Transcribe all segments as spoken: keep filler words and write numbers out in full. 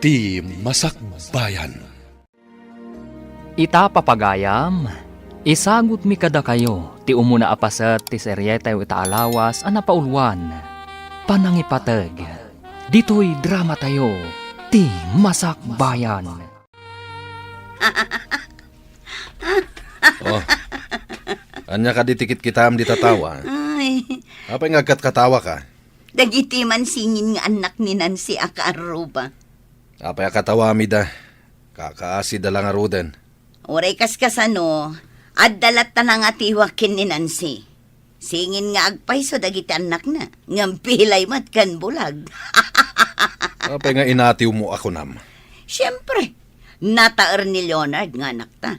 Ti Masakbayan. Ita, papagayam, isagutmi kadakayo ti umuna a paset ti serietayo ita a lawas a napauluan, Panangipateg. Ditoy dramatayo, Ti Masakbayan. Oh, ania kadi ti kitkitaem dita tawa? Ay. Apay nga agkatkatawaka? Dagiti mansingin nga annak ni Nancy a kaarruba. Apay a katawami da? Kakaasida la ngaruden. Uray kaskasano, adda latta nangatiwak ken ni Nancy. Singin nga agpayso dagiti annakna, ngem pilay met ken bulag. Apay nga inatiwmo a kunam? Siempre, nataer ni Leonard nga anakta.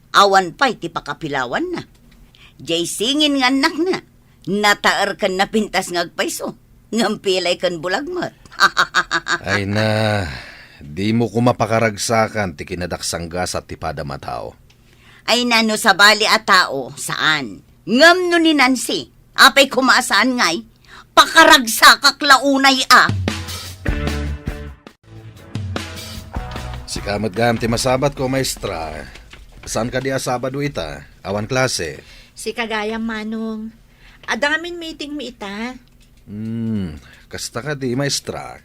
Awan pay ti pakapilawanna. Jay singin nga annakna, nataer ken napintas nga agpayso, ngem pilay ken bulag met. Ay na, dimo koma pakaragsakan ti kinadaksanggasat ti padam a tao. Ay na, no sabali a tao, saan. Ngem no ni Nancy, apay koma a saan ngay, pakaragsakak la unay a. Sika met gayam ti masabatko, maestra. Saan kadi a Sabado ita? Awan klase. Sika gayam, Manong. Adda ngamin meeting mi ita. Hmm, kasta kadi, maestra.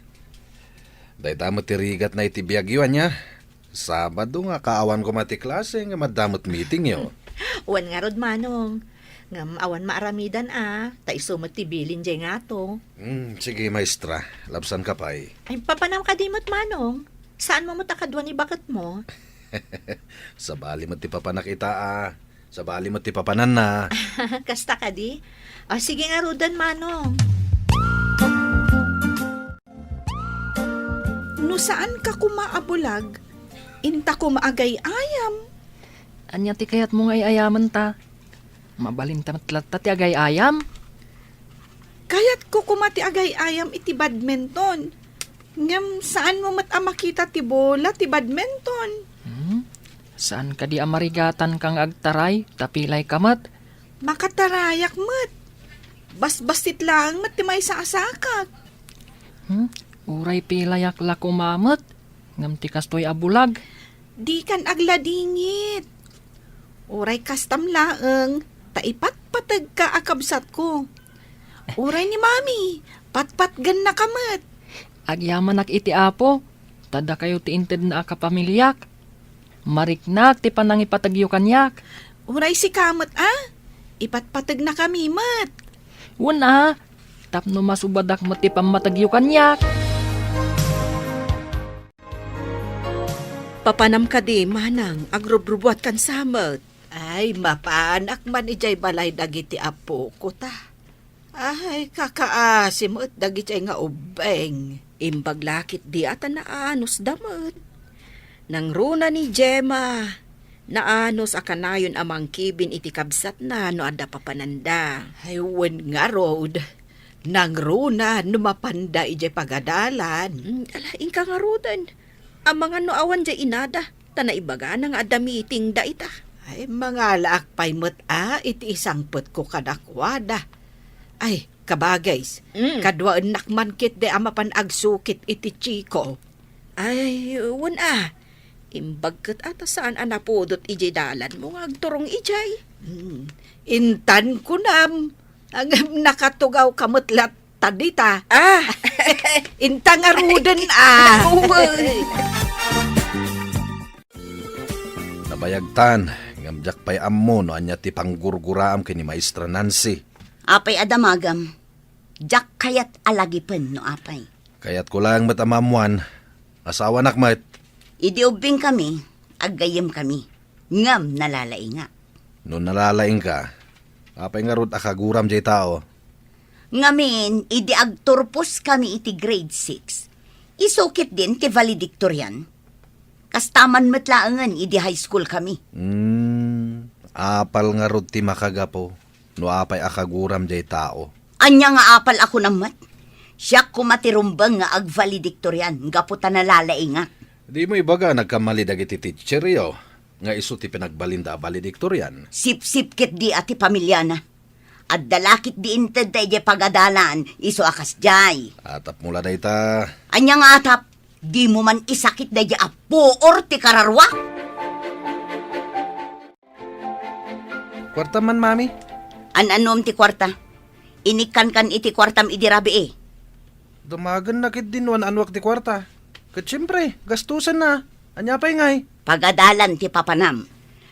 Dayta met ti rigatna iti biagyo, ania? Sabado nga kaawan koma ti klase nga madda met meetingyo. Wen ngarud, Manong. Ngem awan maaramidan a, ta isu met ti bilin jay ngato. Hmm, sige, maestra. Labsanka pay. Ay, papanam kadi met, Manong. Saanmo met a kadua ni baketmo? Sabali met ti papanak ita a. Sabali met ti papananna. Kasta kadi? O, sige ngaruden, Manong. No saanka koma a bulag, inta koma agay-ayam. Ania ti kayatmo nga ay-ayamenta? Mabalinta met latta ti agay-ayam. Kayatko koma ti agay-ayam iti badminton. Ngem saanmo met a makita ti bola ti badminton. Hmm? Saan kadi a marigatanka nga agtaray, ta pilayka met? Makatarayak met. Basbassit laeng met ti maysa a sakak. Hmm? Uray pilayak la koma met, ngem ti kastoy a bulag. Dikan agladingit. Uray kastam laeng, ta ipatpategka a kabsatko. Uray ni Mami, patpatgennaka met. Agyamanak iti Apo, ta dakayo ti intedna a kapamiliak. Mariknak ti panangipategyo kaniak. Uray sika met a, ipatpategnakami met. Wen a, tapno masubadak met ti pammategyo kaniak. Papanam kadi, Manang, agrubrubuatkansa met? Ay, mapanak man idiay balay dagiti apoko ta. Ay, kakaasi met dagiti nga ubbeng. Imbag la ketdi a ta naanusda met. Nangruna ni Gemma, naanus a kanayon a mangkibin iti kabsatna no adda papananda. Ay, wen ngarud. Nangruna no mapanda idiay pagadalan. Mm, ala, inka ngaruden. Amangan no awan diay inada, ta naibagana nga adda meeting da ita. Ay, mangalaak pay met a iti isangpetko kadakuada. Ay, kabagays, Mm. kaduaennak man ketdi a mapan agsukit iti Chico. Ay, wen a. Imbag ket a ta saan a napudot idiay dalanmo nga agturong idiay. Hmm. Intan kunam, ngem nakatugawka met latta dita. Ah! Inta ngaruden a. Uy. Nabayagtan, ngem diak pay ammo no ania ti panggurguraam ken ni Maestra Nancy. Apay a damagam? Diak kayat a lagipen no apay. Kayatko laeng met a maammoan, asawanak met. Idi ubbingkami, aggayyemkami, ngem nalalaingak. No nalalaingka, apay ngarud a kaguram jay tao? Ngamin, idi agturposkami iti grade six, isu ketdin ti valedictorian. Kasta man met laengen idi high school kami. Hmm, apal ngarud ti makagapu no apay a kaguram jay tao. Ania nga apal a kunam met? Siak koma ti rumbeng nga agvaledictorian gapu ta nalalaingak. Dimo ibaga nagkamali dagiti teacheryo nga isu ti pinagbalinda a valedictorian? Sipsip ketdi a ti pamiliana. Adda la ketdi intedda idiay pagadalan, isu a kasdiay. Atapmo la dayta. Ania nga atap? Dimo man isakit daydi a puor ti kararuak. Kuarta man, Mami. An-anom ti kuarta? Inikkankan iti kuartam idi rabii. Damagenna ketdin no an-anuak ti kuarta. Ket siempre, gastusenna. Ania pay ngay? Pagadalan ti papanam.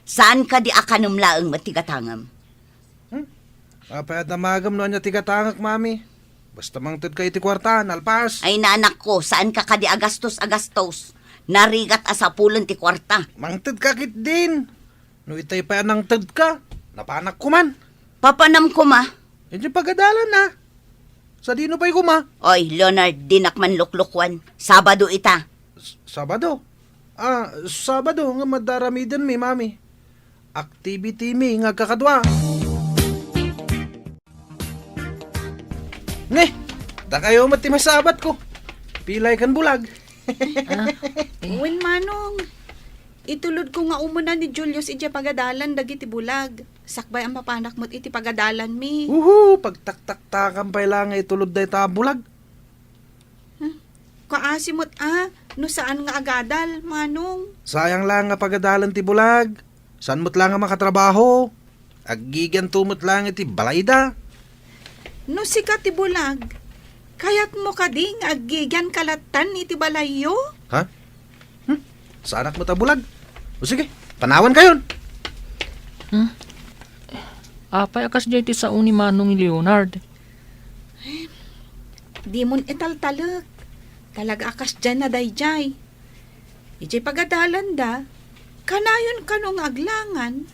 Saan kadi a kanem laeng met ti gatangem? Hmm? Apay a damagem no ania ti gatangek, Mami? Basta mangtedka iti kuarta, nalpas. Ay, nanakko, saan ka kadi a gastos a gastos? Narigat a sapulen ti kuarta. Mangtedka ketdin. No itay pay a nangtedka, napanakko man. Papanam koma. Idiay pagadalan, a. Sadino pay koma? Oy, Leonard, dinak man luklukuan. Sabado ita. S-, Sabado? Ah, Sabado nga madaramidenmi, Mami. Activity mi nga agkakadua. Ne, dakayo met ti masabatko. Pilay kan bulag. Ah, eh. Wen, Manong, itulodko nga umuna ni Julius idiay pagadalan dagiti bulag. Sakbay a mapanak met iti pagadalanmi. Uhu, pagtaktaktakan pay la nga itulod dayta a bulag. Hmm. Kaasi met a, no saan nga agadal, Manong. Sayang la nga pagadalan ti bulag. Saan met la nga makatrabaho? Aggigianto met la nga iti balayda. No sika ti bulag, kayatmo kadi nga aggigianka lattan iti balayyo? Ha? Hmm? Saanak met a bulag? O sige, panawankayon. Hmm? Apay a kasdiay ti sao ni Manong Leonard? Dimon italtalek. Talaga a kasdiay na daydiay. Idiay pagadalanda, kanayon kano nga aglangan.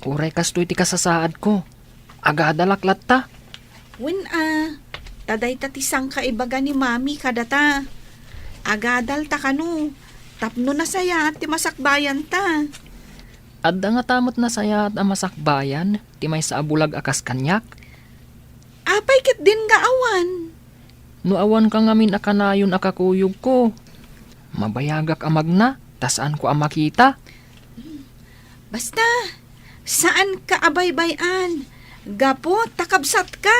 Uray kastoy ti kasasaadko. Agadalak latta. Wen a, ta dayta ti sangkaibaga ni Mami kadata. Agadalta kano, tapno nasayaat ti masakbayanta. Adda ngata met nasayaat a masakbayan ti maysa a bulag a kas kaniak? Apay ketdin nga awan? No awanka ngamin a kanayon a kakuyogko, mabayagak a magna, ta saanko a makita. Basta, saanka a baybay-an, gapu ta kabsatka.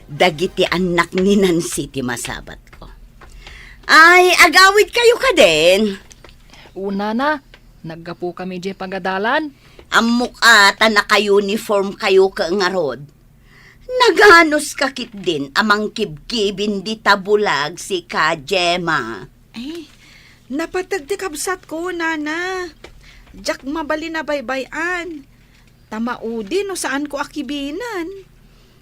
Dagiti annak ni Nancy ti masabatko. Ay, agawidkayo kadin? Unana, naggapukami idiay pagadalan. Ammok a ta naka-uniform kayo ket ngarud. Naganos ka ketdin a mangkibkibin dita bulag sika, Gemma? Ay, napateg ti kabsatko, Nana. Diak mabalin a baybay-an. Ta maudi no saanko a kibinen.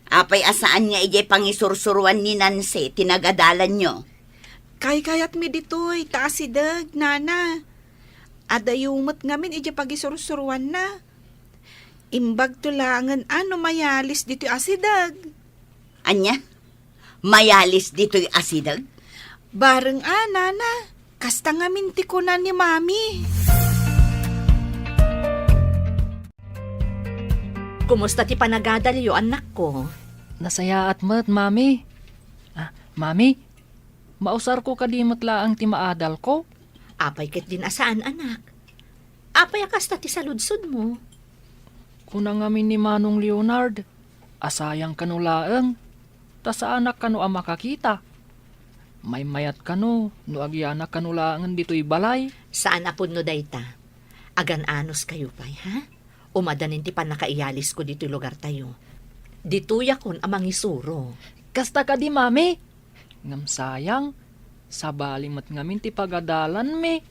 Apay a saan nga idiay pangisursuruan ni Nancy ti nagadalanyo? Kaykayatmi ditoy ta asideg, Nana. Adayo met ngamin idiay pagisursuruanna. Imbagto laengen a no mayalis ditoy asideg. Ania? Mayalis ditoy asideg? Bareng a, Nana. Kasta ngamin ti kuna ni Mami. Kumusta ti panagadalyo, annakko? Nasayaat met, Mami. Ah, Mami, mausarko kadi met laeng ti maadalko? Apay ketdin a saan, anak? Apay a kasta ti saludsodmo? Kuna ngamin ni Manong Leonard, a sayang kano laeng, ta saanak kano a makakita. Maymayat kano no agyanak kano laengen ditoy balay. Saan a pudno dayta. Agan-anos kayo pay, ha? Umadanin ti pannakaiyalisko ditoy lugartayo. Ditoyakon a mangisuro. Kasta kadi, Mami? Ngem sayang, sabali met ngamin ti pagadalanmi.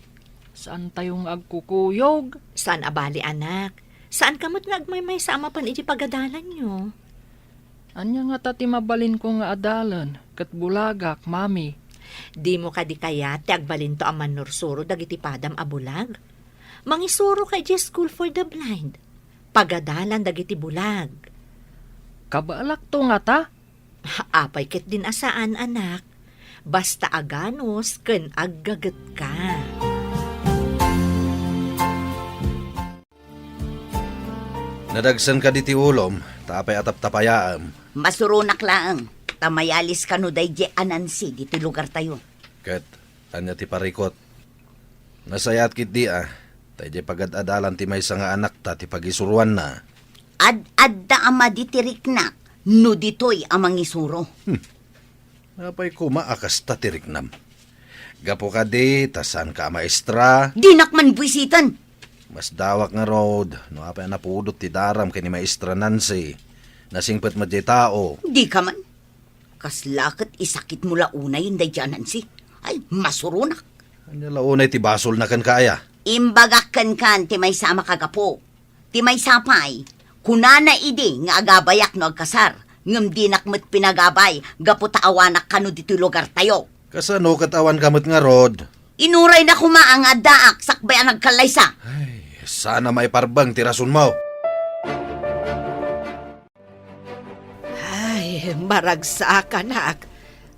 Saantayo nga agkukuyog. Saan a bali, anak. Saanka met nga agmaymaysa a mapan iti pagadalanyo. Ania ngata ti mabalinko nga adalen ket bulagak, Mami? Dimo kadi kayat ti agbalinto a mannursuro dagiti padam a bulag? Mangisuroka idiay School for the Blind. Pagadalan dagiti bulag. Kabaelakto ngata? Apay ketdin a saan, anak. Basta aganus ken aggagetka. Nadagsen kadi ti ulom, ta apay a taptapayaem? Masuronak laeng, ta mayalis kano daydiay a Nancy ditoy lugartayo. Ket ania ti parikut? Nasayaat ketdi a, ta idiay pagad-adalan ti maysa nga anakta ti pagisuroanna. Ad-adda a madi ti riknak, no ditoy a mangisuro. Hmm. Apay koma a kasta ti riknam? Gapu kadi ta saanka a maestra? Dinak man buisiten! Masdawak ngarud no apay a napudot ti daram ken ni Maestra Nancy. Nasingpet met diay tao. Dika man. Kasla ket isakitmo la unayen daydiay a Nancy. Ay, masuronak. Ania la unay ti basolna kenka aya? Imbagak kenka ti maysa a makagapu. Ti maysa pay, kunana idi nga agabayak no agkasar, ngem dinak met pinagabay gapu ta awanak kano ditoy lugartayo. Kasano ket awanka met ngarud? Inuray na koma nga addaak sakbay a nagkallaysa. Ay, saan a maiparbeng ti rasonmo. Ay, maragsakanak.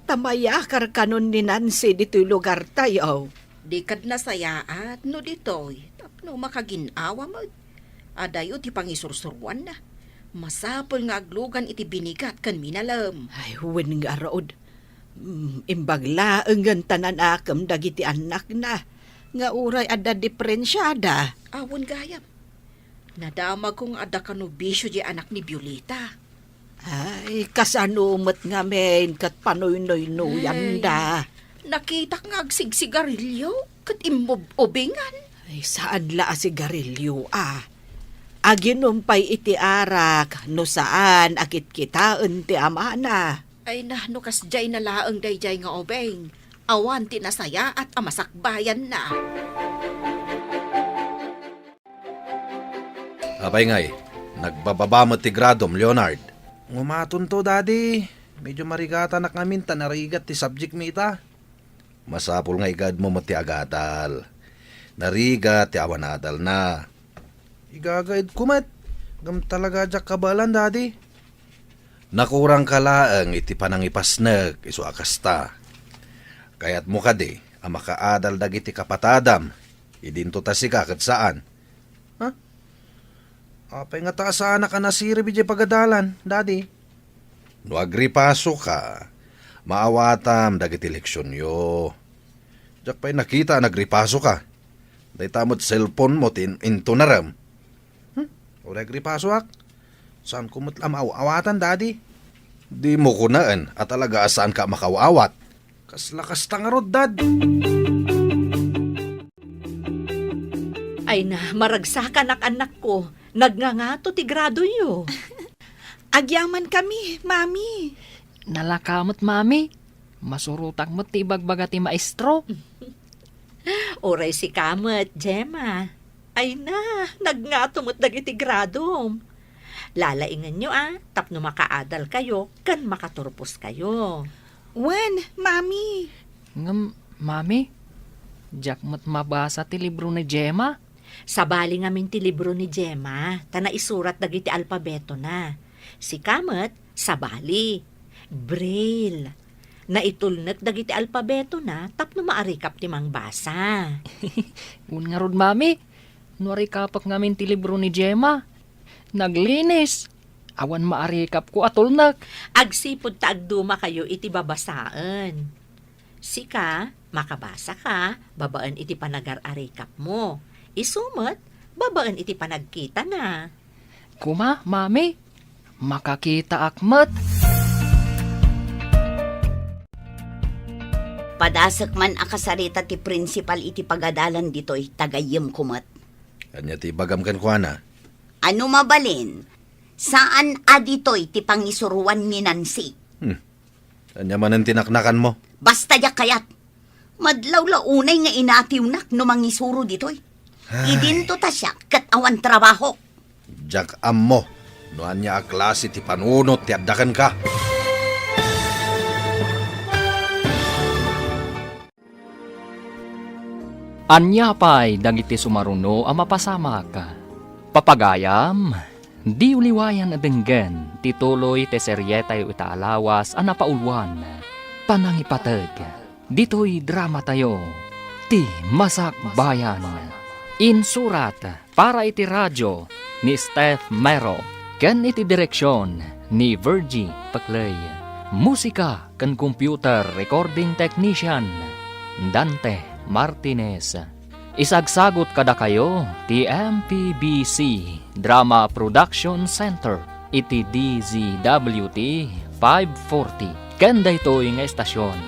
Ta mayakar kanon ni Nancy ditoy lugartayo. Dikad nasayaat no ditoy tapno makagin-awa met. Adayo ti pangisursuroanna. Masapul nga aglugan iti binigat ken minalem. Ay, wen ngarud. Mm, imbag laengen ta nanakem dagiti annakna nga uray adda diperensiada. Awan gayam. Nadamagko nga adda kano bisio diay anak ni Violeta. Ay, kasano met ngamin ket panoynoynoyanda? Ay, nakitak nga agsigsigarilio ket immob-obingan. Ay, saan la a sigarilio a. Aginom pay iti arak no saan a kitkitaen ti amana. Ay na, no kasdiay na laeng daydiay nga ubing, awan ti nasayaat a masakbayanna. Apay ngay, nagbababa met ti gradom, Leonard? Ngumatonto, Daddy. Medyo marigatanak ngamin ta narigat ti subject mi ita. Masapul nga igaedmo met ti agadal. Narigat ti awan adalna. Igagaedko met. Ngem talaga diak kabaelan, Daddy. Nakurangka laeng iti panangipasnek isu a kasta. Kayatmo kadi a makaadal dagiti kapatadam, idinto ta sika ket saan? Ha? Apay ngata a saanak a nasirib idiay pagadalan, Daddy? No agripasoka, maawatam dagiti leksionyo. Diak pay nakita a nagripasoka. Dayta met cellphone mo ti in-, intunarem. Hmm? Uray agripasoak? Saanko met la maaw-awatan, Daddy? Dimo kunaen a talaga a saanka a makaaw-awat. Kasla kasta ngarud, Dad. Ay na, maragsakanak, annakko. Nagngangato ti gradoyo. Agyamankami, Mami. Nalaka met, Mami. Masurotak met ti ibagbaga ti maestro. Uray sika met, Gemma. Ay na, nagngato met dagiti gradom. Lalaingenyo a, tapno makaadalkayo ken makaturposkayo. Wen, Mami. Ngem, Mami, diak met mabasa ti libro ni Gemma. Sabali ngamin ti libro ni Gemma, ta naisurat dagiti alpabetona. Sika met, sabali. Braille. Naitulnek dagiti alpabetona tapno maarikap ti mangbasa. Wen ngarud, Mami, no arikapek ngamin ti libro ni Gemma, naglinis. Awan maarikapko a tulnek. Agsipud ta agdumakayo iti babasaen. Sika, makabasaka babaen iti panagar-arikapmo. Isu met, babaen iti panagkitana. Koma, Mami, makakitaak met. Padasek man a kasarita ti prinsipal iti pagadalan ditoy, ta gayyemko met. Ania ti ibagam kenkuana? Ano mabalin, saan a ditoy ti pangisuroan ni Nancy. Hmm. Ania manen ti naknakanmo? Basta diak kayat. Madlaw la unay nga inatiwnak no mangisuro ditoy. Ay. Idinto ta siak ket awan trabahok. Diak ammo no ania a klase ti panunot ti adda kenka. Ania pay dagiti sumaruno a mapasamak? Papagayam, diyo liwayan a denggen ti tuloy ti serietayo ita a lawas a napauluan, Panangipateg. Ditoy dramatayo, Ti Masakbayan. Insurat para iti radio ni Steph Mero ken iti direksion ni Virgie Peclay. Musika ken computer recording technician, Dante Martinez. Isagsagut kadakayo ti M P B C Drama Production Center. iti D Z W T five forty. Ken daytoy nga estasion,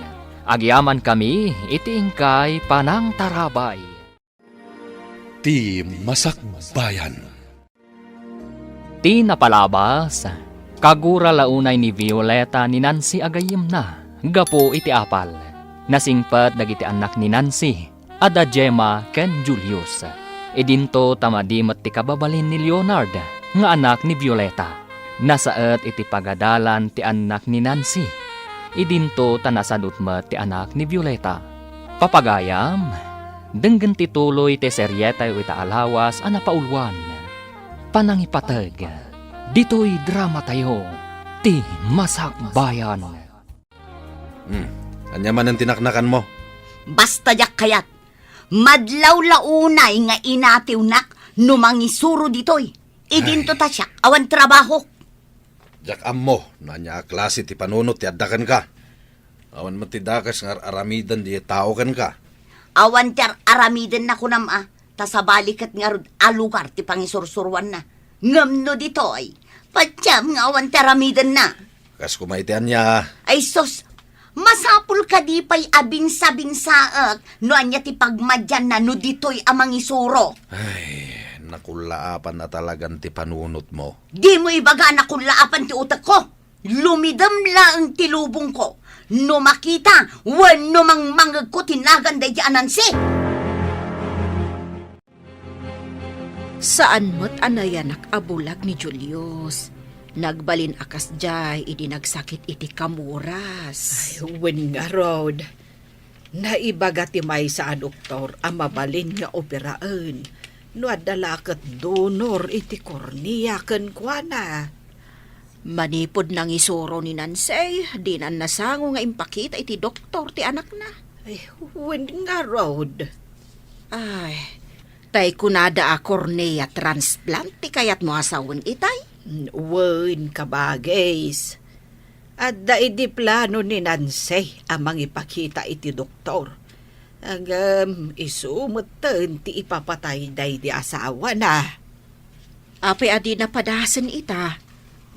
agyamankami iti inkay panangtarabay. Ti Masakbayan. Ti napalabas, kagura la unay ni Violeta ni Nancy a gayyemna gapu iti apal. Nasingpet dagiti annak ni Nancy, a da Gemma ken Julius. Idinto ta madi met ti kababalin ni Leonard nga anak ni Violeta. Nasaet iti pagadalan ti annak ni Nancy. Idinto ta nasadut met ti anak ni Violeta. Papagayam, denggen ti tuloy ti serietayo ita a lawas a napauluan, Panangipateg. Ditoy dramatayo, Ti Masakbayan. Hmm. Ania manen ti naknakanmo? Basta diak kayat. Madlaw la unay nga inatiwnak no mangisuro ditoy. Idinto ta siak, awan trabahok. Diak ammo no ania a klase ti panunot ti adda kenka. Awan met ti dakes nga ar-aramiden diay tao kenka. Awan ti ar-aramiden na kunam a, ta sabali ket ngarud a lugar ti pangisursuruanna. Ngem no ditoy, patiam nga awan ti aramidenna. Kas koma iti ania? Ay sus, masapul kadi pay a binsabinsaek no ania ti pagmadianna no ditoy a mangisuro. Ay, nakullaapan a talagan ti panunotmo. Dimo ibaga a nakullaapan ti utekko. Lumidem laeng ti lubongko no makita wenno mangmangegko ti nagan daydi a Nancy. Saan met a nayanak a bulag ni Julius. Nagbalin a kasdiay idi nagsakit iti kamuras. Ay, wen ngarud, naibaga ti maysa a doktor a mabalin nga operaen no adda la ket donor iti kornea kenkuana. Manipud nangisuro ni Nancy, dinan nasango nga impakita iti doktor ti anakna. Ay, wen ngarud. Ay, tay kunada a cornea transplant ti kayatmo a sawen itay? Wen, kabagis. Adda idi plano ni Nancy a mangipakita iti doktor. Ngem isu metten ti ipapatay daydi asawana. Apay a dina padasen ita?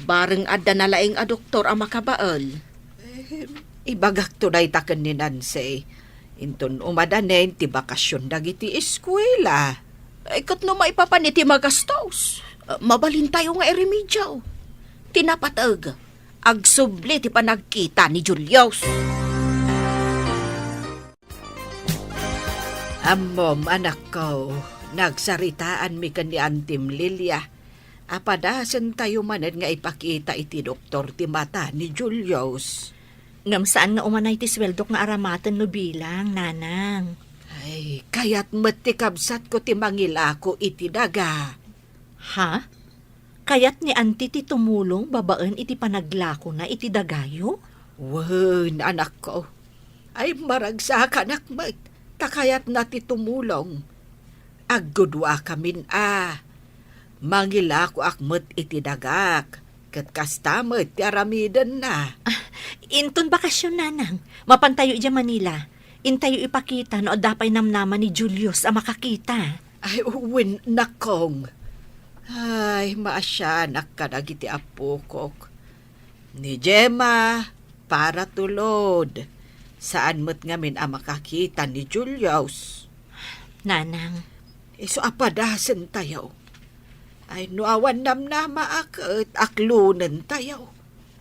Bareng adda nalaing a doktor a makabael. Eh, ibagakto dayta ken ni Nancy. Inton umadanen ti bakasion dagiti eskuela. Eh, ket no maipapan iti magastos, eh, mabalintayo nga iremedio. Ti napateg, agsubli ti panagkita ni Julius. Ammom, anakko, nagsaritaanmi ken ni Antim Lilia a padasentayo manen nga ipakita iti doktor ti mata ni Julius. Ngem saan nga umanay ti sueldok nga aramaten no bilang, nanang. Ay, kayat met ti kabsatko ti mangilako iti daga. Ha? Kayat ni Anti ti tumulong babaen iti panaglakona iti dagayo? Wen, anakko. Ay, maragsakanak met, ta kayatna ti tumulong. Aggudwakamin a. Mangilakoak met iti dagak, ket kasta met ti aramidenna. Ah, inton bakasion, nanang, mapantayo idiay Manila. Intayo ipakita no adda pay namnama ni Julius a makakita. Ay, wen, nakong. Ay, maasianak kadagiti appokok. Ni Gemma, para tulod. Saan met ngamin a makakita ni Julius. Nanang. Isu a padasentayo. Ay, no awan namnama a ket aklonentayo.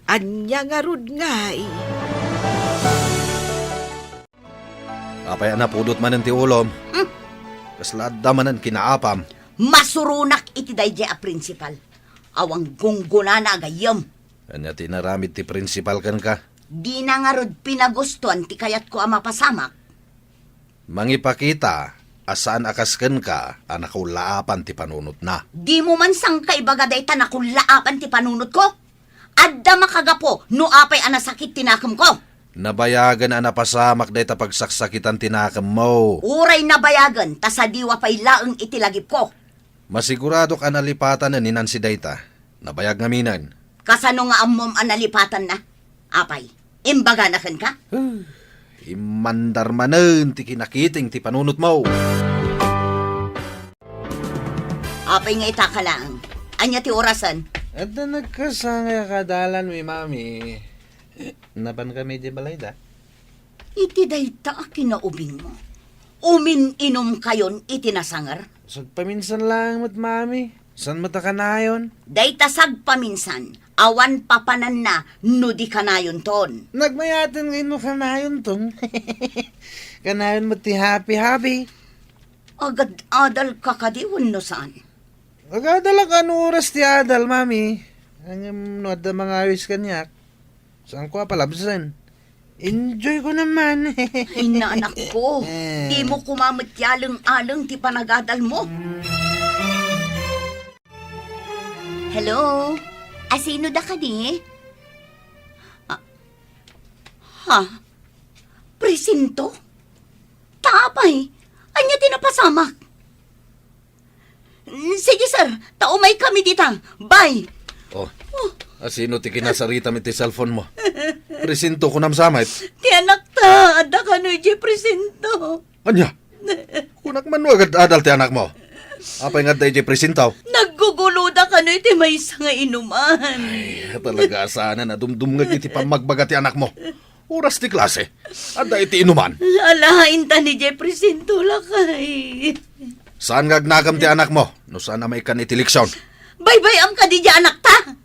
Ania ngarud ngay? Apay a napudot manen ti ulom? Hmm? Kasla adda manen kinaapam? Masuronak iti daydiay a prinsipal. Awan gunggonana a gayyem. Ania ti inaramid ti prinsipal kenka? Dina ngarud pinagustuan ti kayatko a mapasamak. Mangipakita a saan a kas kenka a nakullaapan ti panunotna. Dimo man sangka ibaga dayta nakullaapan ti panunotko? Adda makagapu no apay a nasakit ti nakemko. Nabayagen a napasamak dayta pagsaksakitan ti nakemmo. Uray nabayagen ta sadiwa pay laeng iti lagipko. Masiguradok a nalipatanen ni Nancy dayta. Nabayag ngaminen. Kasano nga ammom a nalipatanna? Apay, imbagana kenka? Huh, immandar manen ti kinakiting ti panunotmo. Apay nga itaka laeng? Ania ti orasen? Adda nagkasangay a kaadalanmi, Mami. Napankami idiay balayda? Iti dayta a kinaubingmo, umin-inumkayon iti nasanger? Sagpaminsan laeng met, Mami. Saan met a kanayon? Dayta sagpaminsan, awan papananna no di kanayonton. Nagmayaten ngay no kanayonton. Kanayon met ti happy-happy. Agad-adalka kadi wenno saan? Agadalak no oras ti adal, Mami. Ngem no adda mangawis kaniak, saanko a palabsen. Enjoy ko naman. Ay, nanak ko. Eh. Dimo koma met ti aleng-aleng ti panagadalmo. Hello? Asino da kadi? Ah, ha? Presinto? Ta apay? Ania ti napasamak? Sige, sir. Ta umaykami dita. Bye. Oh, asino ti kinasaritam iti cellphone mo? Presinto kunam sa met. Ti anakta, adda kano idiay presinto. Ania? Kunak man no agad-adal ti anakmo. Apay nga adda idiay presinto? Nagguguloda kano iti maysa nga inuman. Ay, talaga a saan a dumdumngeg iti pammagbaga ti anakmo. Oras ti klase. Adda iti inuman. Alaen ta ni Jeffrey Sinto, lakay. Saan nga agnagam ti anakmo no saan a maikkan iti leksion? Baybay-am kadi diay anakta?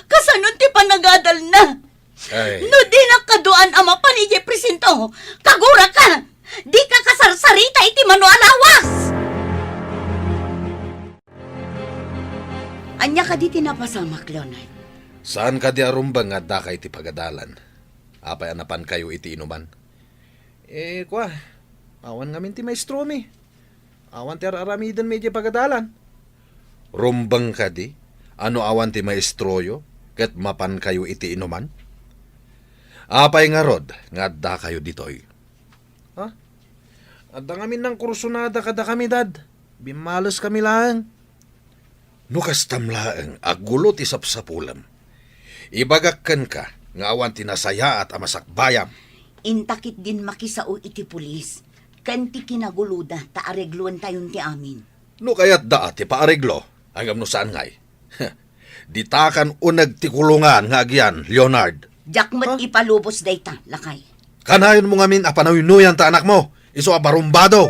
Kasanon ti panagadalna? Ay. No dinak kaduan a mapan idiay presinto, kaguraka! Dika kasarsarita iti mano a lawas! Ania kadi ti napasamak, Leonard? Saan kadi a rumbeng nga addaka iti pagadalan? Apay a napankayo iti inuman? Eh, kua, awan ngamin ti maestromi. Awan ti ar-aramidenmi idiay pagadalan. Rumbeng kadi a no awan ti maestroyo ket mapankayo iti inuman? Apay ngarud nga addakayo ditoy? Ha? Adda ngamin nangkursonada kadakami, Dad. Bimmaleskami laeng. No kastam laeng a gulo ti sapsapulem, ibagak kenka nga awan ti nasayaat a masakbayam. Inta ketdin makisao iti pulis ken ti kinaguloda ta aregloentayon ti amin. No kayatda a ti paareglo, ngem no saan ngay? Ditakan uneg ti kulongan nga agian, Leonard. Diak met Ha? ipalubos dayta, lakay. Kanayonmo ngamin a panuynuyan ta anakmo, isu a barumbado.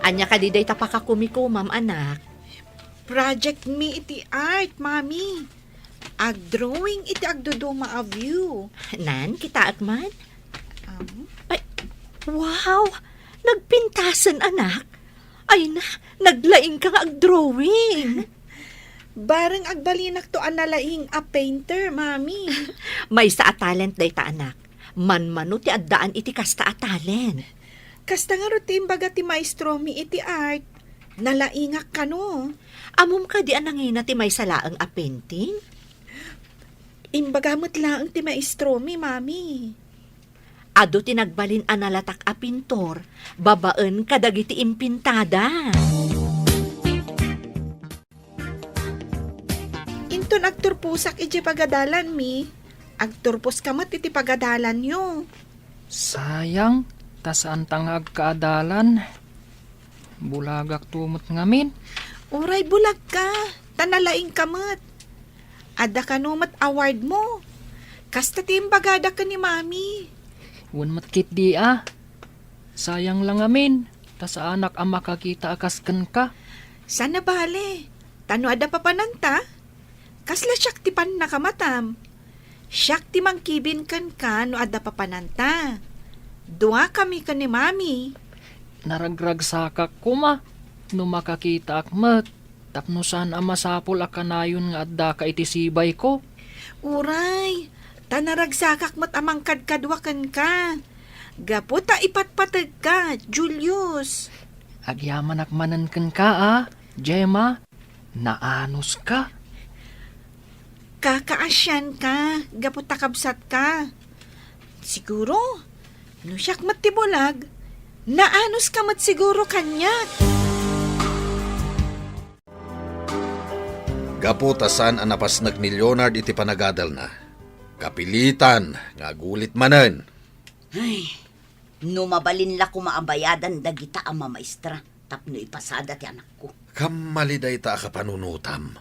Ania kadi dayta pakakumikumam, anak? Project mi iti art, Mami. Agdrawing iti agduduma a view. Nan, kitaek man. Am? Ay, wow! Nagpintasen, anak. Ay na, naglaing ka nga agdrawing. Bareng agbalinakto a nalaing a painter, Mami. Maysa a talent dayta, anak. Manmano ti addaan iti kasta a talent. Kasta ngarud ti imbaga ti maestromi iti art. Nalaingak kano. Ammom kadi a nangina ti maysa laeng a painting? Imbaga met laeng ti maestromi, Mami. Adu ti nagbalin a nalatak a pintor babaen kadagiti impintada. Inton agturposak idiay pagadalanmi, agturposka met iti pagadalanyo. Sayang, ta saanta nga agkaadalan. Bulagakto met ngamin. Uray bulagka, ta nalaingka met. Adda kano met awardmo. Kasta ti imbagada ken ni Mami. Wen met ketdi a. Sayang la ngamin, ta saanak a makakita a kas kenka. Saan a bale, ta no adda papananta, kasla siak ti pannakamatam. Siak ti mangkibin kenka no adda papananta. Duakami ken ni Mami. Naragragsakak koma no makakitaak met tapno saan a masapul a kanayon nga addaka iti sibayko. Uray, ta naragsakak met a mangkadkadua kenka. Gapu ta ipatpategka, Julius. Agyamanak manen kenka a, Gemma. Naanuska. Kakaasianka gapu ta kabsatka. Siguro, no siak met ti bulag, naanuska met siguro kaniak. Gapu ta saan a napasnek ni Leonard iti panagadalna, kapilitan nga agulit manen. Ay, no mabalin la koma a bayadan dagita a mamaestra, tapno ipasada ti anakko. Kammali dayta a kapanunotam.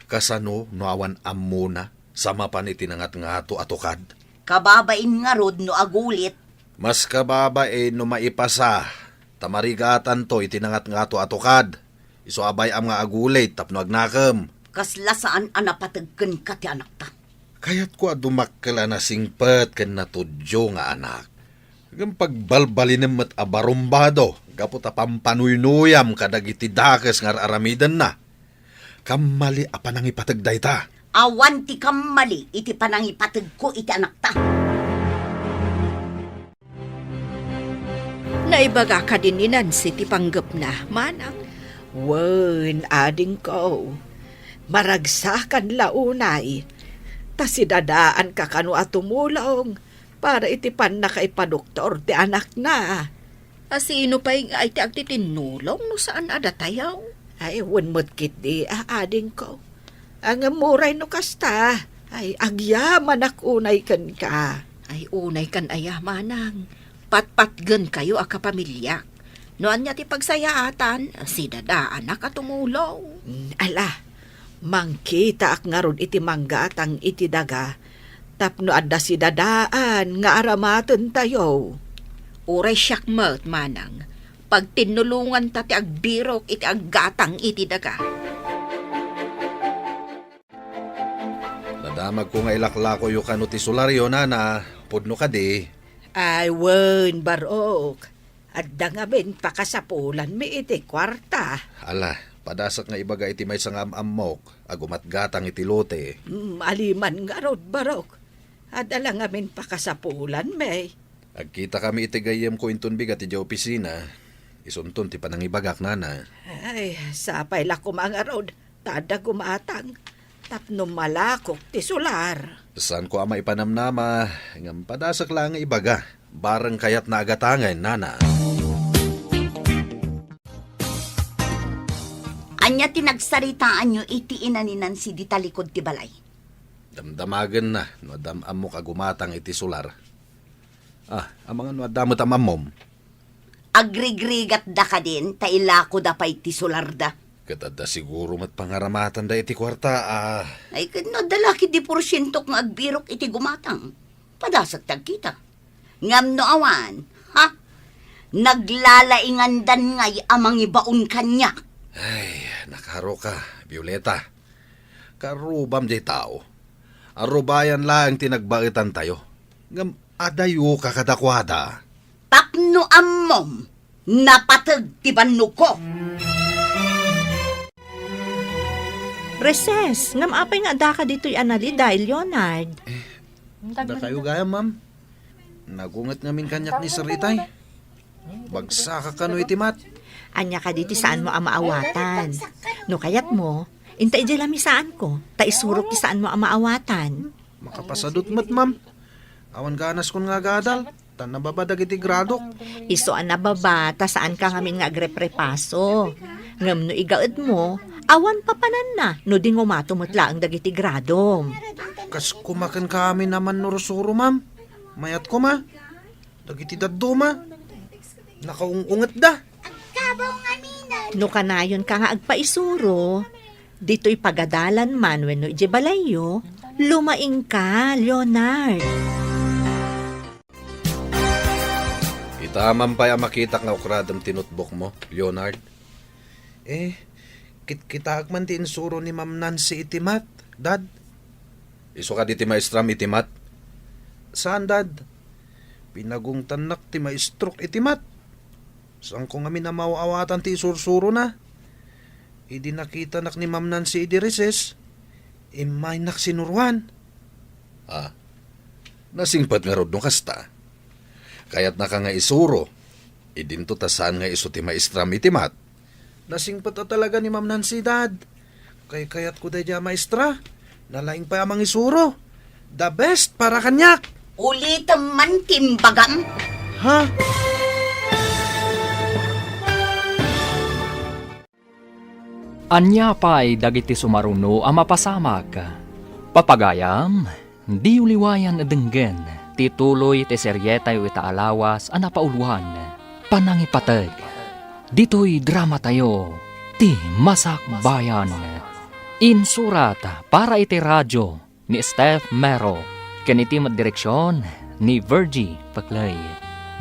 Kasano no awan ammona sa mapan iti nangatngato a tukad? Kababain ngarud no agulit. Mas kababain no maipasa, ta marigatanto iti nangatngato a tukad. Isu a bay-am nga agulit tapno agnakem. Kasla saan a napateg kenka ti anakta. Kayatko a dumakkel a nasingpet ken natudyo nga anak. Ngem pagbalbalinem met a barumbado gapu ta pampanuynuyam kadagiti dakes nga ar-aramidenna. Kammali a panangipateg dayta. Awan ti kammali iti panangipategko iti anakta. Naibaga kadi ni Nancy ti panggepna, manang? Wen, adingko. Maragsakan la unay. Ta sidadaanka kano a tumulong para iti pannakaipadoktor ti anakna. A sino pay ngay ti agtitinnulong no saan a datayo? Ay, wen met ketdi, a, adingko. Ngem uray no kasta, ay, agyamanak unay kenka. Ay, unaykan aya, manang. Patpatgenkayo a kapamiliak. No ania ti pagsayaatan, sidadaanak a tumulong. Mm, ala, mangkitaak ngarud iti manggatang iti daga tapno adda sidadaan nga aramatentayo. Uray siak met, manang, pagtinnulonganta ti agbirok iti aggatang iti daga. Nadamagko nga ilaklakoyo kano ti solaryo, nana. Pudno kadi? Ay, wen, barok. Adda ngamin pakasapulanmi iti kuarta. Ala, padasek nga ibaga iti maysa nga am-ammok a gumatgatang iti lote. Mm, aliman ngarud, barok. Adda la ngamin pakasapulanmi. Agkitakami iti gayyemko inton bigat idiay opisina. Isunton ti panangibagak, nana. Ay, sapay la koma ngarud ta adda gumatang tapno malakok ti solar. Saanko a maipanamnama, ngem padasek la nga ibaga. Bareng kayatna a gatangen, nana. Ania ti nagsaritaanyo iti ina ni Nancy dita likud ti balay? Damdamagenna no adda am-ammok a gumatang iti solar. Ah, amangan no adda met am-ammom. Agrigrigatda kadin ta ilakoda pay ti solarda. Ket adda siguro met pangaramatanda iti kuarta, ah. Ay, ket no adda la ketdi porsientok nga agbirok iti gumatang, padasek ti agkita. Ngem no awan, ha? Naglalaingandan ngay a mangibaon kaniak. Ay, nakaruka, Violeta. Karubam diay tao. Arubayan laeng ti nagbaetantayo. Ngem adayoka kadakuada. Tapno ammom, napateg ti bannogko. Recess, ngem apay nga addaka ditoy a naliday, Leonard? Dakayo gayam, ma'am. Nagunget ngamin kaniak ni Sir Itay. Bagsaka kano iti mat. Ania kadi ti saanmo a maawatan? No kayatmo, inta idiay lamisaanko, ta isurok ti saanmo a maawatan. Makapasadut met, ma'am. Awan ganaskon nga agadal, ta nababa dagiti gradok. Isu a nababa, ta saanka ngamin nga agreprepaso. Ngem no igaedmo, awan papananna no dingumato met laeng dagiti gradom. Kas kumaken kami naman nursuro, ma'am. Mayat koma. Dagiti dadduma, nakaung-ungetda. No kanayonka nga agpaisuro, ditoy pagadalan man wenno idiay balayyo, lumaingka, Leonard. Itaman pay a makitak nga ukradem ti notebookmo, Leonard. Eh, kitkitaek man ti insuro ni Ma'am Nancy iti mat, Dad. Isu kadi ti maestram iti mat? Saan, Dad. Pinagungtannak ti maestrok iti mat. Saanko ngamin a maaw-awatan ti isursurona. Idi nakitanak ni Ma'am Nancy idi recess, immaynak sinuroan. Ah, nasingpet ngarud no kasta. Kayatnaka nga isuro, idinto ta saan nga isu ti maestram iti mat. Nasingpet a talaga ni Ma'am Nancy, Dad. Kaykayatko daydiay a maestra. Nalaing pay a mangisuro. The best para kaniak. Ulitem man ti imbagam. Ha? Ania pay dagiti sumaruno a mapasamak? Papagayam, diyo liwayan a denggen ti tuloy ti serietayo ita a lawas a napauloan, Panangipateg. Ditoy dramatayo, ti Masakbayan. Insurat para iti radyo ni Steph Mero, ken iti met direksion ni Virgie Paclay.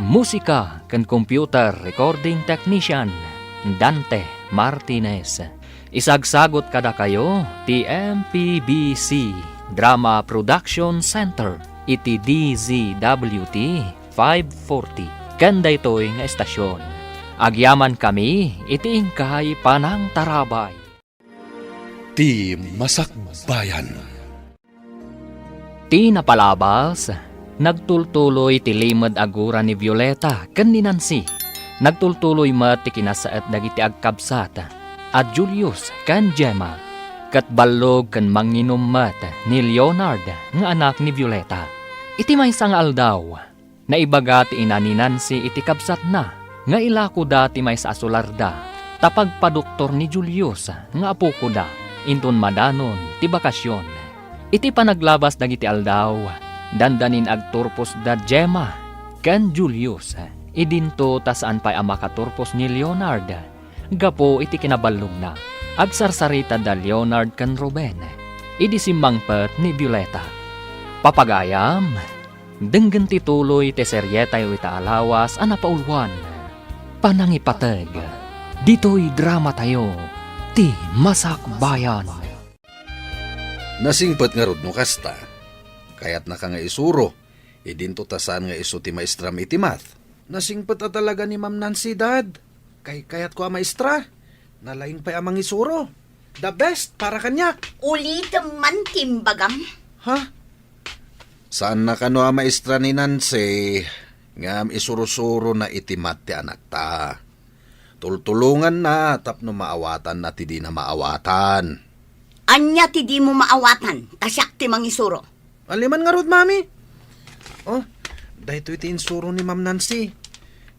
Musika ken computer recording technician, Dante Martinez. Isagsagut kadakayo ti M P B C Drama Production Center iti D Z W T five forty ken daytoy nga estasion. Agyaman kami iti inkay panangtarabay. Ti Masakbayan. Ti napalabas, nagtultuloy ti limed a gura ni Violeta ken ni Nancy. Nagtultuloy met ti kinasaet dagiti agkabsat a Julius ken Gemma, ket ballog ken manginum met ni Leonard nga anak ni Violeta. Iti maysa nga aldaw, naibaga ti ina ni Nancy iti kabsatna nga ilakoda ti maysa a solarda ta pagpadoktor ni Julius nga apokoda inton madanon ti bakasion. Iti panaglabas dagiti aldaw, dandanin agturposda Gemma ken Julius. Idinto ta saan pay a makaturpos ni Leonard gapu iti kinaballogna. Agsarsarita da Leonard ken Ruben idi simmangpet ni Violeta. Papagayam, denggen ti tuloy ti serietayo ita a lawas a napauluan, Panangipateg. Ditoy dramatayo, ti Masakbayan. Nasingpet ngarud no kasta. Kayatnaka nga isuro, idinto ta saan nga isu ti maestram iti math. Nasingpet a talaga ni Ma'am Nancy, Dad. Kaykayatko a maestra. Nalaing pay a mangisuro. The best para kaniak. Ulitem man ti imbagam. Ha? Saanna kano a maestra ni Nancy, ngem isurusurona iti math ti anakta. Tultulonganna tapno maawatanna ti dina maawatan. Ania ti dimo maawatan, ta siak ti mangisuro? Ania man ngarud, Mami? Oh, daytoy ti insuro ni Ma'am Nancy.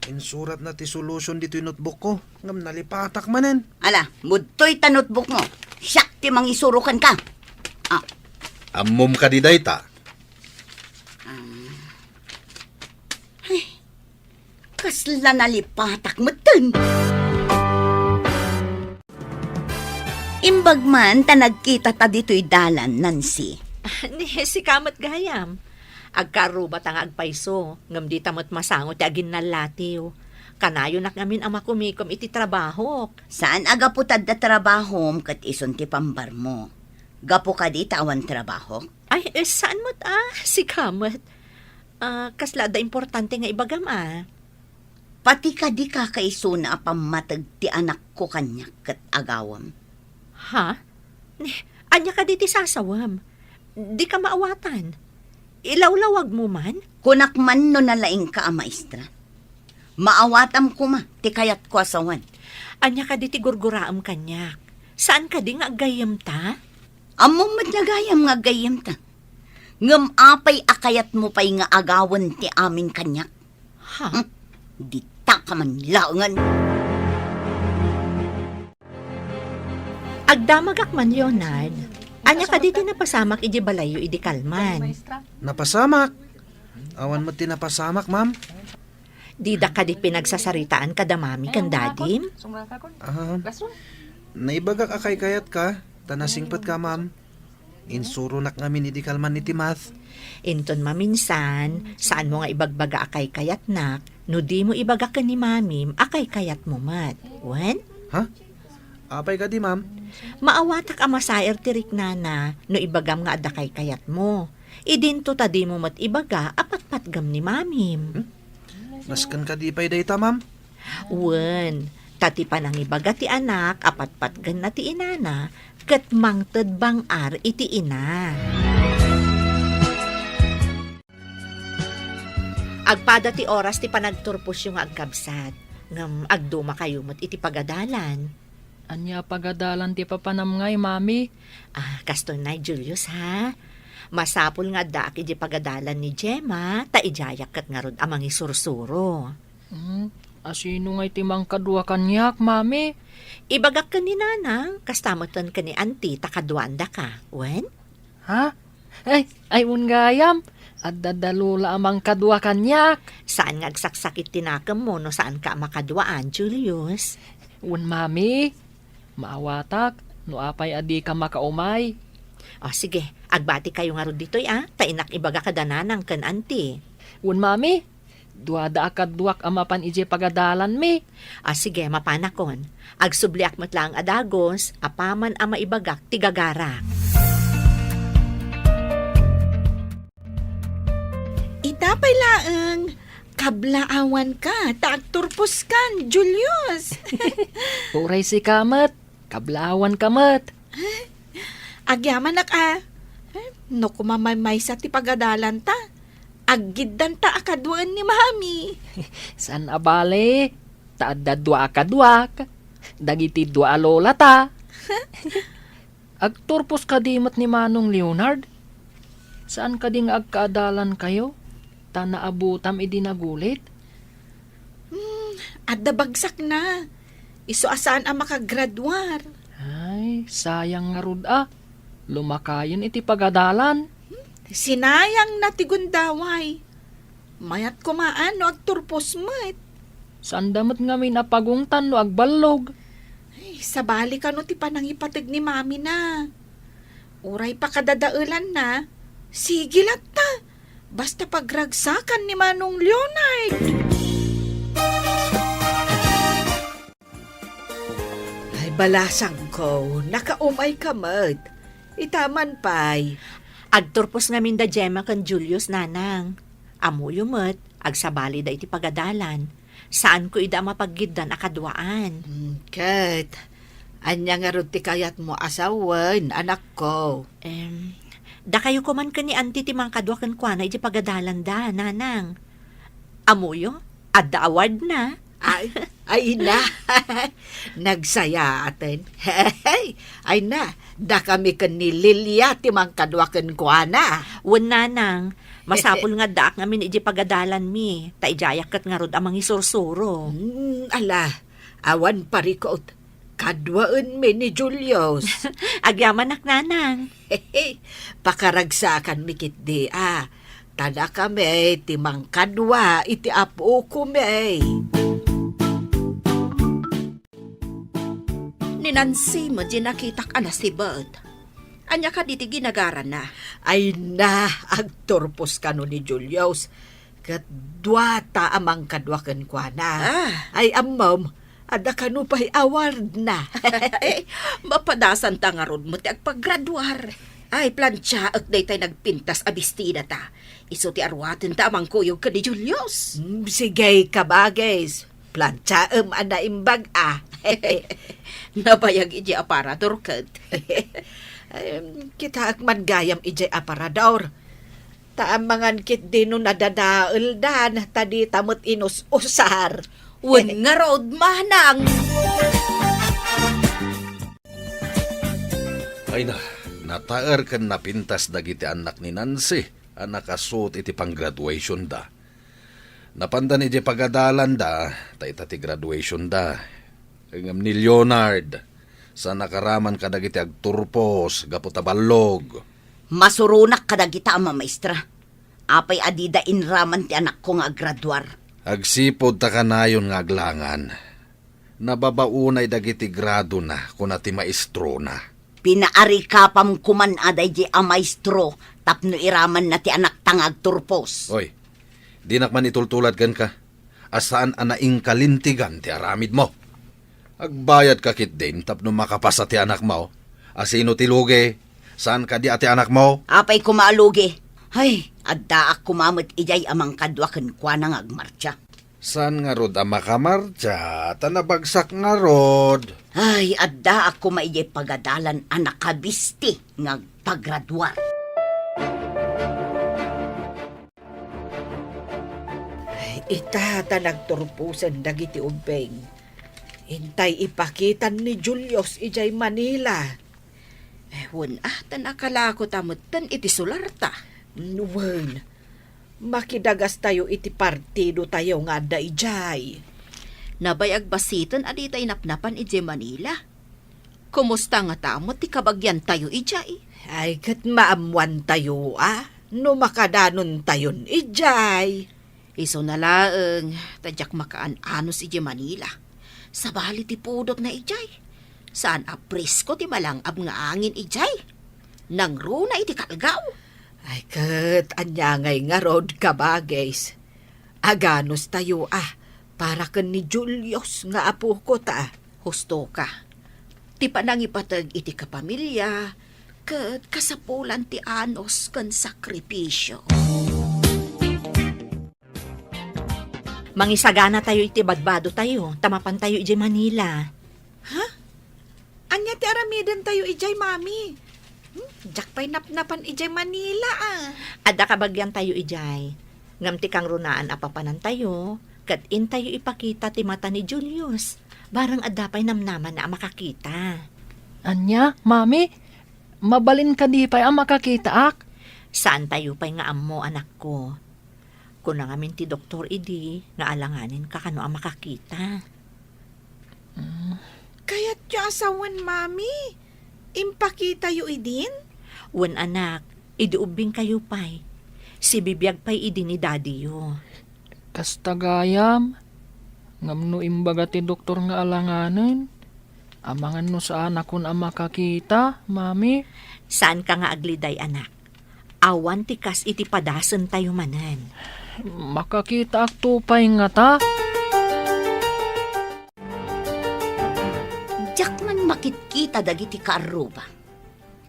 Insuratna ti solution ditoy notebookko, ngem nalipatak manen. Ala, budtoy ta notebookmo. Siak ti mangisuro kenka. Ah. Ammom kadi dayta? Ah. Ay, kasla nalipatak metten. Imbag man ta nagkitata ditoy dalan, Nancy. Ni, sika met gayam. Agkarrubata nga agpayso, ngem dita met masango ti aginnallatiw. Kanayonak ngamin a makumikom iti trabahok. Saan a gapu ta adda trabahom ket isun ti pambarmo. Gapu kadi ta awan trabahok? Ay, eh, saan met a? Sika met. Ah, kasla adda importante nga ibagam a. Pati kadi kakaisuna a pammateg ti anakko kaniak ket agawem. Ha? Ni, ania kadi ti sasawem? Dika maawatan. Ilawlawagmo man? Kunak man no nalaingka a maestra. Maawatam koma ti kayatko a sawen. Ania kadi ti gurguraem kaniak? Saan kadi nga aggayyemta? Ammom met nga gayam nga aggayyemta. Ngem apay a kayatmo pay nga agawen ti amin kaniak? Ha? Hmm? Dita ka man laengen. Agdamagak man, Leonard. Ania kadi ti napasamak idiay balayyo idi kalman? Napasamak? Awan met ti napasamak, ma'am. Dida kadi pinagsasaritaan kada mami ken dadim? Ah, naibagak a kaykayatka, ta nasingpetka, ma'am. Insuronak ngamin idi kalman iti math. Inton maminsan, saanmo nga ibagbaga a kaykayatnak, no dimo ibaga ken ni mamim a kaykayatmo met. Wen? Ha? Apay kadi, ma'am? Maawatak a masair ti riknana no ibagam nga adda kaykayatmo. Idinto ta dimo met ibaga a patpatgem ni mamim. Hmm? Nasken kadi pay dayta, ma'am? Wen, ta ti panangibaga ti anak a patpatgenna ti inana ket mangted bang-ar iti ina. Agpada ti oras ti panagturposyo nga agkabsat, ngem agdumakayo met iti pagadalan. Ania a pagadalan ti papanam ngay, Mami? Ah, kastoy nay, Julius, ha? Masapul nga addaak idiay pagadalan ni Gemma, ta idiayak ket ngarud a mangisursuro. Hmm, asino ngay ti mangkadua kaniak, Mami? Ibagak ken ni Nanang, kasta metten ken ni Auntie ta kaduaandaka. Wen? Ha? Ay, ay, wen gayam. Adda da Lola a mangkadua kaniak. Saan nga agsaksakit ti nakemmo no saanka a makaduaan, Julius? Wen, Mami. Maawatak no apay a dika makaumay. O, sige, agbatikayo ngarud ditoy, a, ta innak ibaga kada nanang ken anti. Wen, Mami, duada a kaduak a mapan idiay pagadalanmi. O, sige, mapanakon. Agsubliak met laeng a dagus, apaman a maibagak ti gagarak. Ita pay laeng, kablaawanka ta agturposkan, Julius. Uray sika met, kablaawanka met. Agyamanak a, eh, no kumamaymaysa ti pagadalanta, aggiddanta a kaduaen ni Mami. Saan a bale, ta adda dua a kaduak, dagiti dua a lolata. Agturpos kadi met ni Manong Leonard? Saan kadi nga agkaadalankayo? Ta naabutam idi nagulit? Hmm, adda bagsakna. Isu a saan a makagraduar. Ay, sayang ngarud a. Lumakayen iti pagadalan. Sinayangna ti gundaway. Mayat kumaan no agturpos met. Saanda met ngamin a pagungtan no agballog. Ay, sabali kano ti panangipateg ni Mami na. Uray pakadadaelanna, sige latta. Basta pagragsakan ni Manong Leonard. Ay, balasangko, nakaumay ka met. Ita man pay. Agturpos ngamin da Gemma ken Julius, nanang. Ammoyo met, agsabalida iti pagadalan. Saanko ida a mapaggiddan a kaduaan. Hmm, ket, ania ngarud ti kayatmo a sawen, anakko? Em, dakayo koman ken ni Auntie ti mangkadua kenkuana iti pagadalanda, nanang. Ammoyo, adda awardna. Ay, ay na. Nagsayaaten. Ay na, dakami ken ni Lilia ti mangkadua kenkuana. Wen, nanang, masapul nga addaak ngamin iti pagadalanmi, ta idiayak ket ngarud a mangisursuro. Hmm, ala, awan parikut. Kaduaenmi ni Julius. Agyamanak, nanang. Pakaragsakanmi ketdi a. Ta dakami ti mangkadua iti apokomi. Ni Nancy met diay nakitak a nasibet. Ania kadi ti ginagarana? Ay na, agturpos kano ni Julius. Ket duata a mangkadua kenkuana. Ah. Ay, ammom, adda kano pay awardna. Mapadasanta ngarud met ti agpagraduar. Ay, plantiaek daytay nagpintas a bestidata. Isu ti aruatenta a mangkuyog ken ni Julius. Mm, sige, kabagis. Plantiaem a naimbag a. Nabayag idiay aparador ket. Em, kitaek man gayam idiay aparador. Ta amangan ketdi no nadadaeldan, ta dita met inus-usar. Wen ngarud, manang. Ay na, nataer ken napintas dagiti annak ni Nancy a nakasuot iti panggraduationda. Napandan idiay pagadalanda, ta ita ti graduationda. Ngem ni Leonard, sa nakaraman kadagiti agturpos gapu ta ballog. Masuronak kadagita a mamaestra. Apay a dida inraman ti anakko nga aggraduar? Agsipud ta kanayon nga aglangan. Nababaonay dagiti gradona, kuna ti maestrona. Pinaarikapam koman a daydi a maestro tapno iramanna ti anakta nga agturpos. Oy, dinak man itultulad kenka, a saan a naingkalintigan ti aramidmo. Agbayadka ketdin tapno makapasa ti anakmo. A sino ti lugi? Saan kadi a ti anakmo? Apay koma a lugi? Ay, addaak koma met idiay a mangkadua kenkuana nga agmartsa. Saan ngarud a makamartsa, ta nabagsak ngarud. Ay, addaak koma idiay pagadalan a nakabisti nga agpagraduar. Ita ta nagturposen dagiti ubbing. Intay ipakitan ni Julius idiay Manila. Eh, wen, ah, ta nakalako ta metten iti sularta. Wen, makidagastayo iti partidotayo nga adda idiay. Nabayag basiten a ditay napnapan idiay Manila. Kumusta ngata met ti kabagiantayo idiay? Ay, ket maammoantayo, a? No makadanontayon idiay. Isuna laeng, ta diak makaan-anos idiay Manila. Sabali ti pudotna idiay. Saan a presko ti malang-ab nga angin idiay. Nangruna iti kalgaw. Ay, ket ania ngay ngarud, kabagis? Aganos tayo, a, para ken ni Julius nga apoko ta. Husto ka. Ti panangipateg iti kapamilya, ket kasapulan ti anos ken sakripisio. Mangisagana tayo iti badbado tayo, ta mapan tayo idiay Manila. Ha? Ania ti aramiden tayo idiay, Mami? Hmm, diak pay napnapan idiay Manila, a. Adda kabagian tayo idiay. Ngem ti kangrunaan a papanan tayo, ket intayo ipakita ti mata ni Julius. Barang adda pay namnamanna a makakita. Ania, Mami? Mabalin kadi pay a makakitaak? Saan tayo pay nga ammo, anakko. Kuna ngamin ti doktor idi nga alanganen ka kano a makakita. Mm. Kayatyo a sawen, Mami? Impakitayo idin? Wen, anak, idi ubbing kayo pay. Sibibiag pay idi ni Daddy yo. Kasta gayam, ngem no imbaga ti doktor nga alanganen, amangan no saanakon a makakita, Mami? Saanka nga agliday, anak. Awan ti kas iti padasentayo manen. Makakitaakto pay ngata? Diak man makitkita dagiti kaarruba.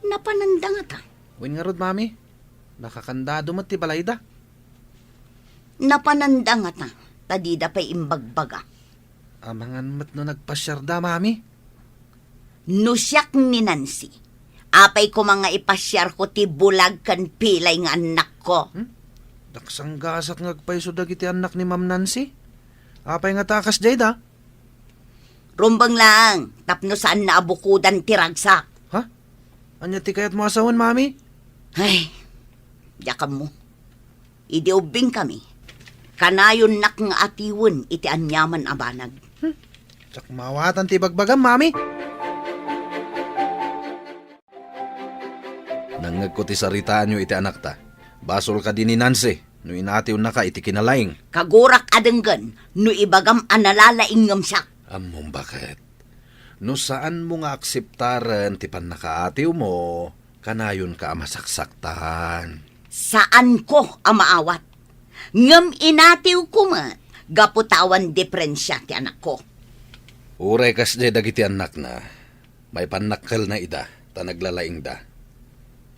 Napananda ngata? Wen ngarud, Mami. Nakakandado met ti balayda. Napananda ngata, ta dida pay imbagbaga. Amangan met no nagpasiarda, Mami. No siak ni Nancy, apay koma nga ipasiarko ti bulag ken pilay nga annakko? Hmm? Daksanggasak nga agpayso dagiti annak ni Ma'am Nancy. Apay ngata a kasdiayda? Rumbeng laeng tapno saanna a bukodan ti ragsak. Ha? Ania ti kayatmo a sawen, Mami? Ay, diak ammo. Idi ubbingkami, kanayonnak nga atiwen iti aniaman a banag. Hmm. Diak maawatan ti ibagbagam, Mami. Nangngegko ti saritaanyo iti anakta. Basol kadi ni Nancy no inatiwennaka iti kinalaing? Kagurak a denggen no ibagam a nalalaing ngem siak. Ammom baket. No saanmo nga akseptaren ti pannakaatiwmo, kanayonka a masaksaktan. Saanko a maawat. Ngem inatiwko met gapu ta awan diferensia ti anakko. Uray kasdiay dagiti annakna, maipannakkelna ida ta naglalaingda.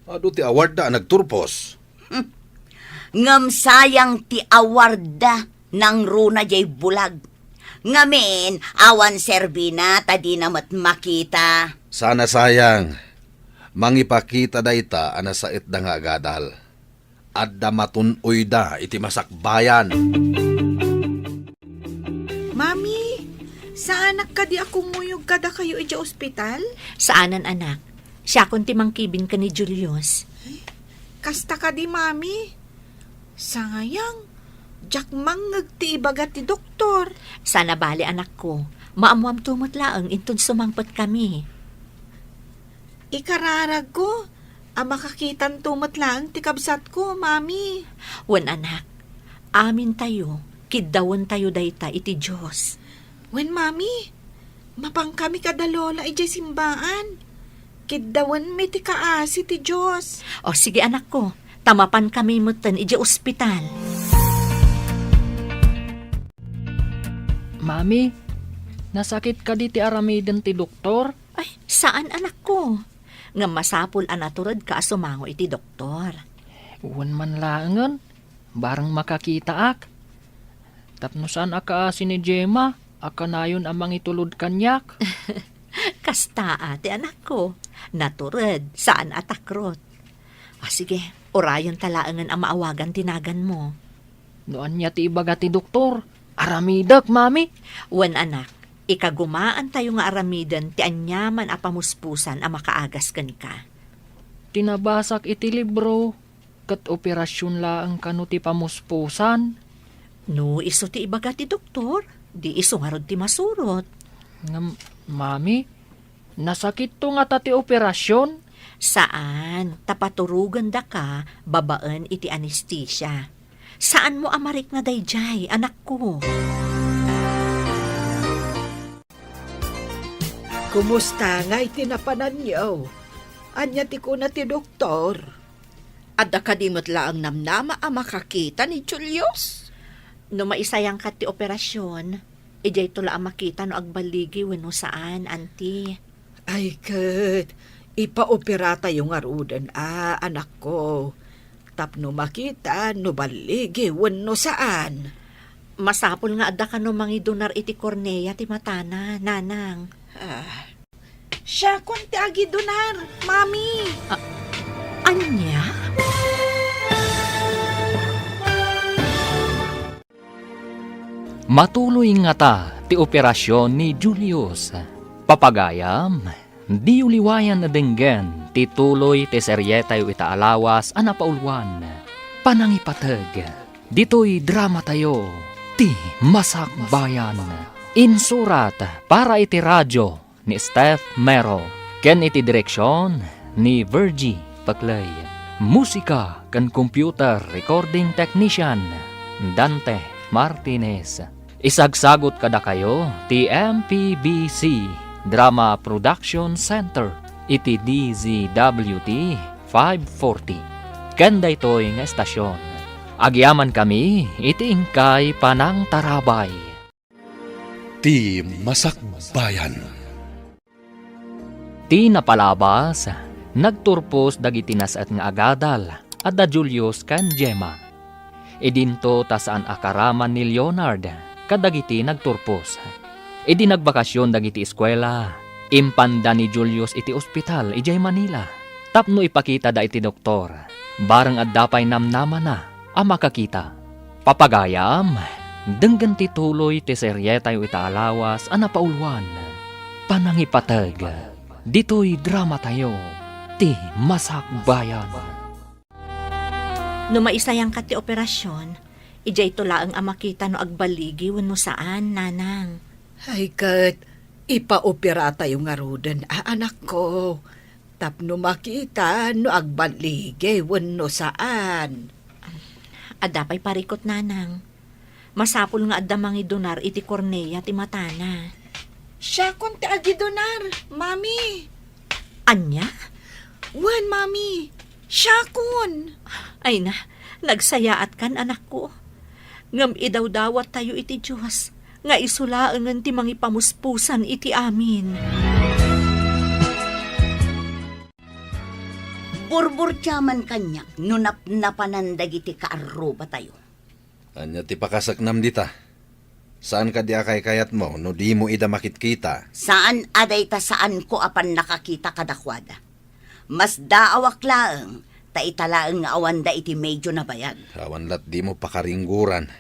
Adu ti awarda a nagturpos. Hmm. Ngem sayang ti awarda nangruna diay bulag. Ngamin, awan serbina ta dina met makita. Sana sayang. Mangipakita dayta a nasaetda nga agadal. Adda matun-oyda iti masakbayan. Mami, saanak kadi a kumuyog kadakayo idiay ospital? Saanen, anak. Siakon ti mangkibin ken ni Julius. Kasta kadi, Mami. Sangayang, diak mangngeg ti ibaga ti doktor. Sana bali, anakko. Maammoamto met laeng inton sumangpetkami. Ikararagko a makakitanto met laeng ti kabsatko, Mami. Wen, anak, amintayo, kiddawentayo dayta iti Dios. Wen, Mami, mapankami kada Lola idiay simbaan. Kiddawenmi ti kaasi ti Dios. O, sige, anakko, ta mapankami metten idiay ospital. Mami, nasakit kadi ti aramiden ti doktor? Ay, saan, anakko. Ngem masapul a naturedka a sumango iti doktor. Wen man laengen, bareng makakitaak. Tapno saan a kaasi ni Gemma a kanayon a mangitulod kaniak. Kasta a ti anakko. Natured, saan a takrot. A, sige, urayenta laengen a maawagan ti naganmo. No ania ti ibaga ti doktor, aramidek, Mami. Wen, anak, ikagumaantayo nga aramiden ti aniaman a pamuspusan a makaagas kenka. Ti nabasak iti libro, ket operasion laeng kano ti pamuspusan? No isu ti ibaga ti doktor, di isu ngarud ti masurot. Ngem, Mami, nasakitto ngata ti operasion? Saan, ta paturogendaka babaen iti anestesia. Saanmo a marikna daydiay, anakko. Kumusta ngay ti napananyo? Ania ti kuna ti doktor? Adda kadi met laeng namnama a makakita ni Julius? No maisayangka ti operasion, idiayto la a makita no agballigi wenno saan, anti. Ay ket, ipaoperatayo ngaruden a, anakko, tapno makita no balligi wenno saan. Masapul nga adda kano mangidunar iti kornea ti matana, nanang. Ah, siakon ti agidunar, Mami. A-, ania? Matuloy ngata ti operasion ni Julius. Papagayam, diyo liwayan a denggen ti tuloy ti serietayo ita a lawas a napauluan, Panangipateg. Ditoy dramatayo, Ti Masakbayan. Insurat para iti radio ni Steph Mero, ken iti direksion ni Virgie Paclay. Musika ken computer recording technician, Dante Martinez. Isagsagut kadakayo ti M P B C Drama Production Center iti D Z W T five forty. Ken daytoy nga estasion, agyamankami iti inkay panangtarabay. Ti Masakbayan. Ti napalabas, nagturpos dagiti nas-et nga agadal a da Julius ken Gemma. Idinto ta saan a karaman ni Leonard kadagiti nagturpos. Idi nagbakasion dagiti eskuela, impanda ni Julius iti ospital idiay Manila tapno ipakitada iti doktor, bareng adda pay namnamana a makakita. Papagayam, denggen ti tuloy ti serietayo ita a lawas a napauluan, Panangipateg. Ditoy dramatayo, Ti Masakbayan. No maisayangka ti operasion, idiayto laeng a makita no agballigi wenno saan, nanang. Ay ket, ipaoperatayo ngaruden a, anakko, tapno makita no agballigi wenno saan. Adda pay parikut, nanang. Masapul nga adda mangidunar iti kornea ti matana. Siakon ti agidunar, Mami. Ania? Wen, Mami. Siakon. Ay na, nagsayaatkan, anakko. Ngem idawdawattayo iti Dios nga isu laengen ti mangipamuspusan iti amin. Burburtiaman kaniak no napnapanan dagiti kaarrubatayo. Ania ti pakasaknam dita? Saan kadi a kaykayatmo no dimo ida makitkita? Saan a dayta saanko a pannakakita kadakuada. Masdaawak laeng, ta ita laeng nga awanda iti medio nabayag. Awan lat dimo pakaringguran.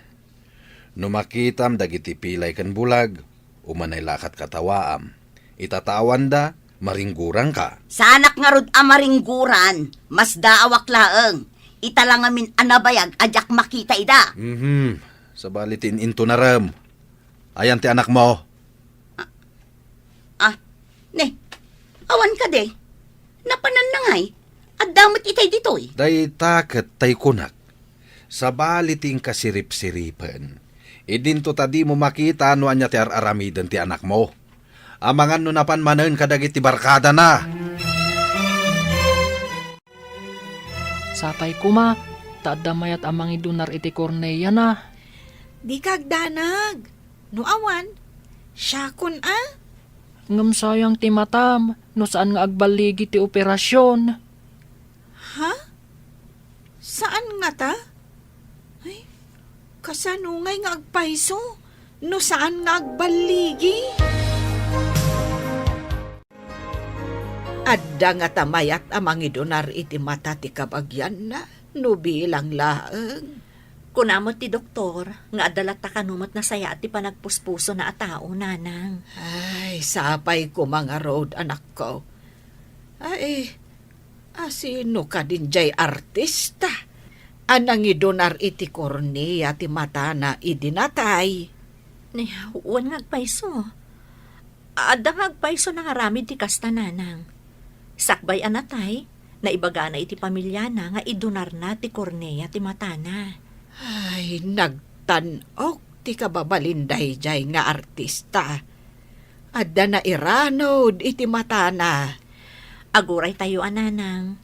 No makitam dagiti pilay ken bulag, umanay la a katkatawaam. Ita ta awanda, maringguranka. Saanak ngarud a maringguran, masdaawak laeng. Ita la ngamin a nabayag a diak makita ida. Mhm. Sabali ti in-intunarem. Ayan ti anakmo? Ah, ne, awan kadi. Napanan na ngay. Adda met itay ditoy. Dayta ket tay kunak. Sabali ti inkasiripsiripen. Idinto ta dimo makita no ania ti ar-aramiden ti anakmo. Amangan no napan manen kadagiti barkadana. Sapay koma, ta adda mayat a mangidunar iti korneana. Dika agdanag. No awan, siakon a. Ngem sayang ti matam, no saan nga agballigi ti operasion. Ha? Saan ngata? Ay, kasano ngay nga agpayso no saan nga agballigi? Adda ngata mayat a mangidunar iti mata ti kabagianna no bilang laeng? Kuna met ti doktor nga adda latta kano met nasayaat ti panagpuspusona a tao, nanang. Ay, sapay koma ngarud, anakko. Ay, asino kadin jay artista a nangidunar iti kornea ti matana idi natay? Ni, wen nga agpayso. Adda nga agpayso nangaramid ti kasta, nanang. Sakbay a natay, Naibagana iti pamiliana nga idonarna ti kornea ti matana. Ay, nagtan-ok ti kababalin daydiay nga artista. Adda nairanud iti matana. Aguraytayo a, nanang.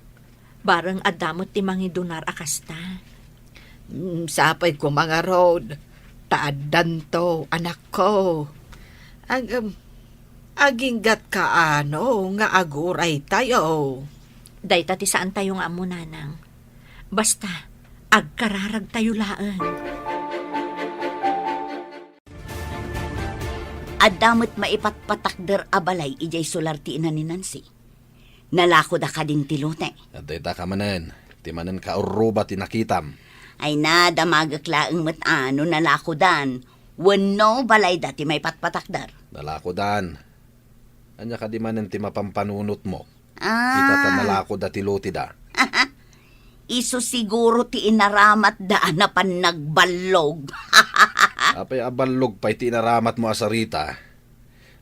Bareng adda met ti mangidonar a kasta. Mm, sapay koma ngarud, ta addanto, anakko. Ag-, um, aginggatka ano nga aguraytayo? Dayta ti saantayo nga ammo, nanang. Basta, agkararagtayo laeng. Adda met maipatpatakder a balay idiay solar ti ina ni Nancy. Nalakoda kadin ti lote. Dayta ka manen, ti manen kaurruba ti nakitam. Ay na, damagek laeng met a no nalakodan. Wenno balayda ti maipatpatakder. Nalakodan. Ania kadi manen ti mapampanunotmo? Ah. Ita ta nalakoda ti loteda. Isu siguro ti inaramatda a napan nagballog. Apay a ballog pay ti inaramatmo a Sarita?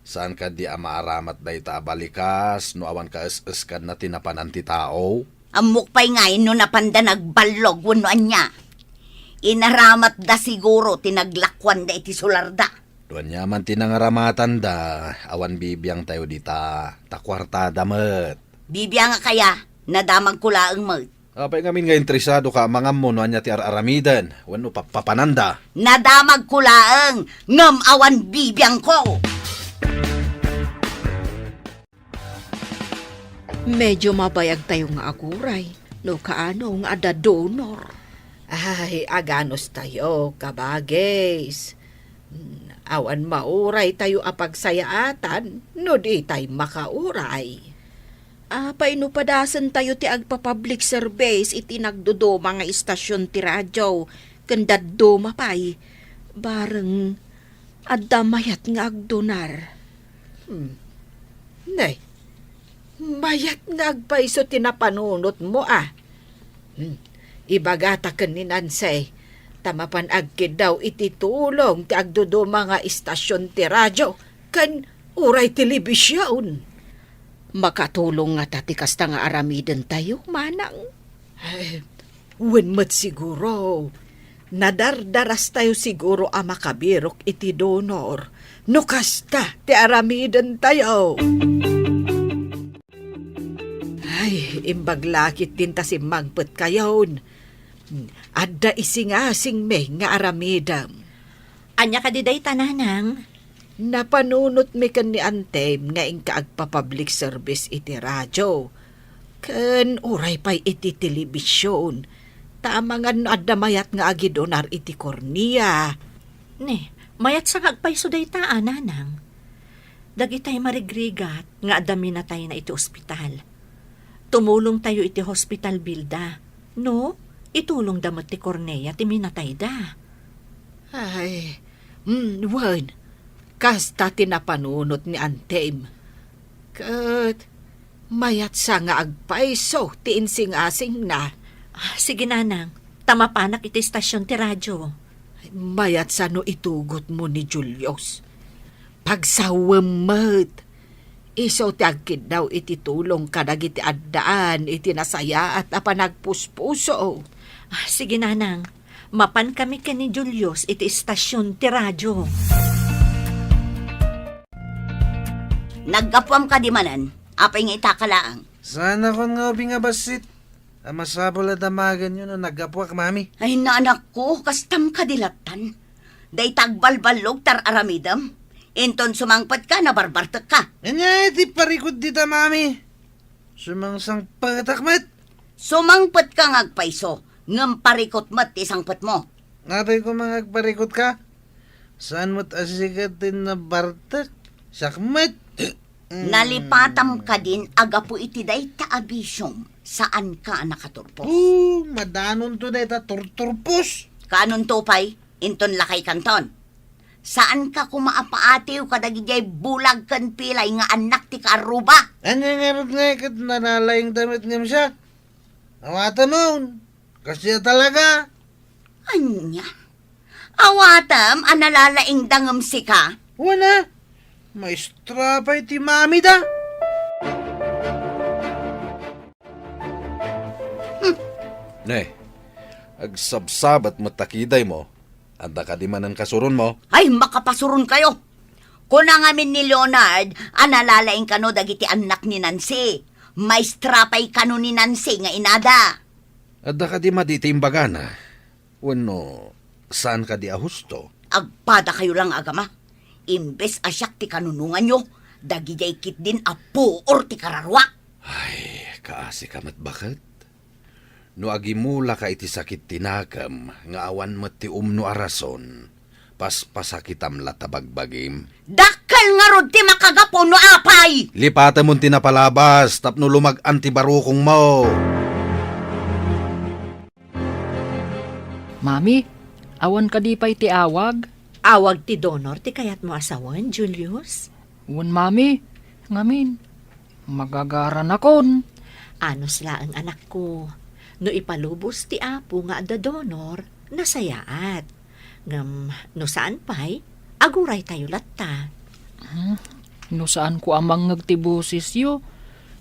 Saan kadi a maaramat dayta a balikas no awan kaes-eskanna ti napanan ti tao? Ammok pay ngay no napanda nagballog wenno ania. Inaramatda siguro ti naglakuanda iti solarda. No ania man ti nangaramatanda, awan bibiangtayo dita, ta kuartada met. Bibiangak aya, nadamagko laeng met. Apay ngamin nga interesado ka a mangammo no ania ti ar-aramiden wenno pappapananda? Nadamagko laeng, ngem awan bibiangko. Medyo mabayagtayo nga aguray no kaano nga adda donor. Ay, aganustayo, kabagis. Hmm, awan mauraytayo a pagsayaatan no ditay makauray. Apay no padasentayo ti agpa-public service iti nagduduma nga istasyon ti radio ken dadduma pay, bareng adda mayat nga agdonar. Hmm. Nay, mayat nga agpayso ti napanunotmo a. Hmm. Ibagata ken ni Nancy, ta mapan agkiddaw iti tulong ti agduduma nga istasyon ti radio ken uray telebision. Makatulong ngata ti kasta nga aramidentayo, manang? Ay, wen met siguro. Nadardarastayo siguro a makabirok iti donor no kasta ti aramidentayo. Ay, imbag la ketdin ta simmangpetkayon. Adda isingasingmi nga aramidem. Ania kadi dayta, nanang? Napanunotmi ken ni Antem nga inka agpa-public service iti radio, ken uray pay iti telebision, ta amangan no adda mayat nga agidonar iti kornea. Ne, mayat sa nga agpayso dayta a, nanang. Dagitay marigrigat nga adda minatayna iti ospital. Tumulongtayo iti hospital bill da. No, itulongda met ti kornea ti minatayda. Ay, mm, wen, kasta ti napanunot ni Antem. Ket mayat sa nga agpayso ti insingasingna. Ah, sige, nanang, ta mapanak iti istasyon ti radio. Mayat sa no itugotmo ni Julius. Pagsawem met. Isu ti agkiddaw iti tulong kadagiti addaan iti nasayaat a panagpuspuso. Ah, sige, nanang. Mapankami ken ni Julius iti istasyon ti radio. Naggapuam kadi manen? Apay nga itaka laeng? Saanakon nga ubing a bassit. A masapul a damagenyo no naggapuak, Mami. Ay, na, anakko, kastam kadi lattan. Dayta agbalballog ti ar-aramidem. Inton sumangpetka, nabarbartekka. Ania ti parikut dita, Mami? Sumangsangpetak met. Sumangpetka nga agpayso, ngem parikut met ti sangpetmo. Apay koma nga agparikutka? Saan met a sika ti nabartek? Siak met. Mm. Nalipatam kadin a gapu iti dayta a bisiom, saanka a nakaturpos. Oh, madanonto dayta turturpos. Kaanonto pay, inton lakaykanton. Saanka koma a paatiw kadagidiay bulag ken pilay nga annak ti kaarruba. Ania ngarud ngay ket nalalaingda met ngem siak? Awatemon. Kastoy a talaga. Ania? Awatem a nalalaingda ngem sika? Wen a, maestra pay ti mamida. Ne, agsabsabat met ta kidaymo. Adda kadi manen kasuronmo? Ay, makapasuron kayo! Kuna ngamin ni Leonard a nalalaing kano dagiti annak ni Nancy. Maestra pay kano ni Nancy nga inada. Adda kadi madi ti imbagana? Wenno, saan kadi a husto? Agpada kayo lang, agama. Imbes a siak ti kanunonganyo, dagidiay ketdin a puor ti kararuak. Ay, kaasi ka met baket. No agimula ka iti sakit ti nakem nga awan met ti umno a rason, paspasakitam la ta bagbagim. Dakkel ngarud ti makagapu no apay! Lipatemon ti napalabas tapno lumag-an ti barukongmo. Mami, awan kadi pay ti awag? Awag ti donor ti kayatmo a sawen, Julius? Wen, Mami. Ngamin, magagaranakon. Anus laeng, anakko. No ipalubos ti Apo nga adda donor, nasayaat. Ngem no saan pay, aguraytayo latta. Hmm, no saanko a mangngeg ti bosesyo,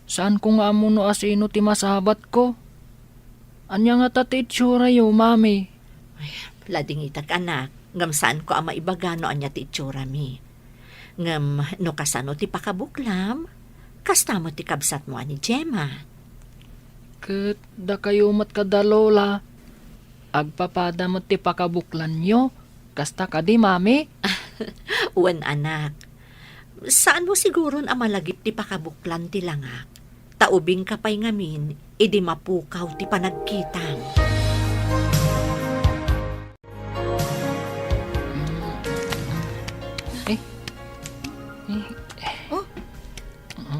saanko nga ammo no asino ti masabatko. Ania ngata ti itsuratayo, Mami? Ay, ladingitak, anak, ngem saanko a maibaga no ania ti itsurami. Ngem no kasano ti pakabuklam, kasta met ti kabsatmo a ni Gemma. Ket dakayo met kada Lola, agpapada met ti pakabuklanyo, kasta kadi, Mami? Wen, anak. Saanmo siguron a malagip ti pakabuklan ti langak, ta ubingka pay ngamin idi mapukaw ti panagkitam. Eh, eh, Oh,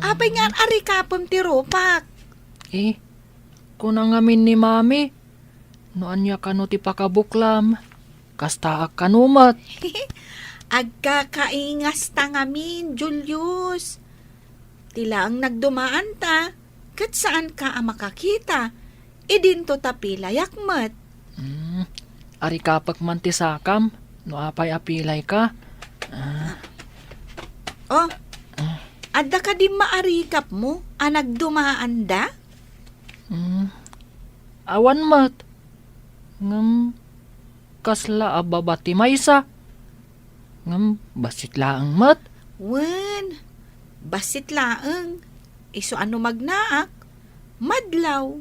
apay nga arikapem ti rupak? Eh, kuna ngamin ni Mami, no ania kano ti pakabuklam, kastaak kano met. Agkakaingasta ngamin, Julius. Ti laeng nagdumaanta, ket saanka a makakita. Idinto ta pilayak met. Hmm, arikapek man ti sakam, no apay a pilayka. Ah. Oh, adda kadi maarikapmo a nagdumaanda? Hmm, awan met. Ngem, kasla a baba ti maysa. Ngem, bassit laeng met. Wen, bassit laeng. Isu a no magnaak, madlaw.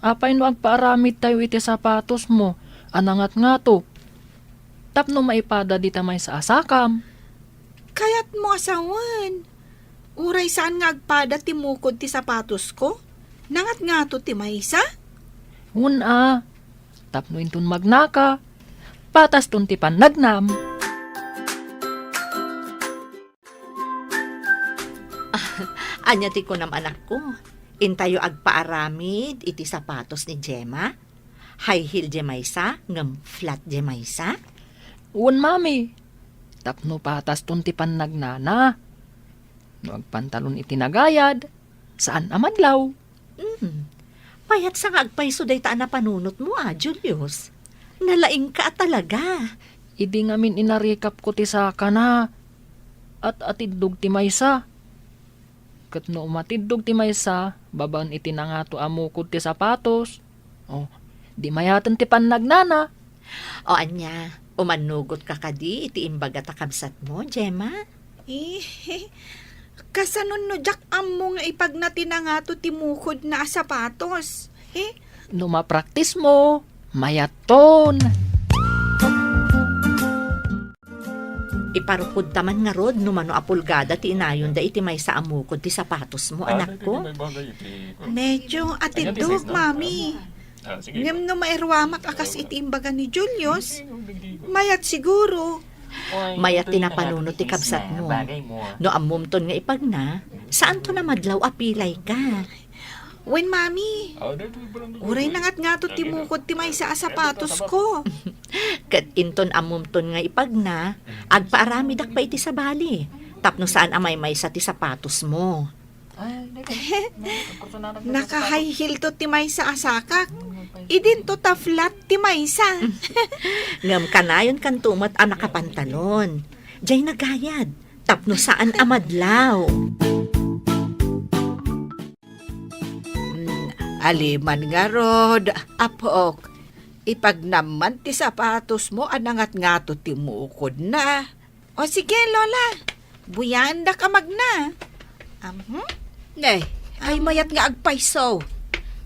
Apay no agpaaramidtayo iti sapatosmo a nangatngato, tapno maipada dita maysa a sakam? Kayatmo a sawen, uray saan nga agpada ti mukod ti sapatosko, nangatngato ti maysa? Wen a, tapno inton magnaka, pataston ti pannagnam. Ania ti kunam, anakko? Intayo agpaaramid iti sapatos ni Gemma? High heel diay maysa, ngem flat diay maysa? Wen, Mami. Tapno pataston ti pannagnana. No agpantalon iti nagayad, saan a madlaw. Hmm. Payatsa nga agpayso dayta a napanunotmo a, Julius. Nalaingka a talaga. Idi ngamin inarikapko ti sakana, at-atiddog ti maysa. Ket no umatiddog ti maysa babaen iti nangato a mukod ti sapatos, o, di mayaten ti pannagnana. O ania, umannugotka kadi iti imbaga ta kabsatmo, Gemma? Eh, kasanon no diak ammo nga ipagna ti nangato ti mukodna a sapatos? Eh? No mapraktismo, mayatton. Iparukodta man ngarud no mano a pulgada ti inayonda iti maysa a mukod ti sapatosmo, anakko? Medyo atiddog, Mami. Ngem no mairuamak a kas iti imbaga ni Julius, mayat siguro. Mayat ti napanunot ti kabsatmo. No ammomton nga ipagna, saanton a madlaw a pilayka. Wen, Mami. Uray nangatngato ti mukod ti maysa a sapatosko. Ket inton ammomton nga ipagna, agpaaramidak pay iti sabali, tapno saan a maymaysa ti sapatosmo. Naka-high heel to ti maysa a sakak. Idinto ta flat ti maysa. Ngem kanayonkanto met a nakapantalon. Diay nagayad, tapno saan a madlaw. Mm, Aleman ngarud, apok, ipagnamman ti sapatosmo a nangatngato ti mukodna. O sige, Lola, buyaendak a magna. Amhm? Ay, mayat nga agpayso.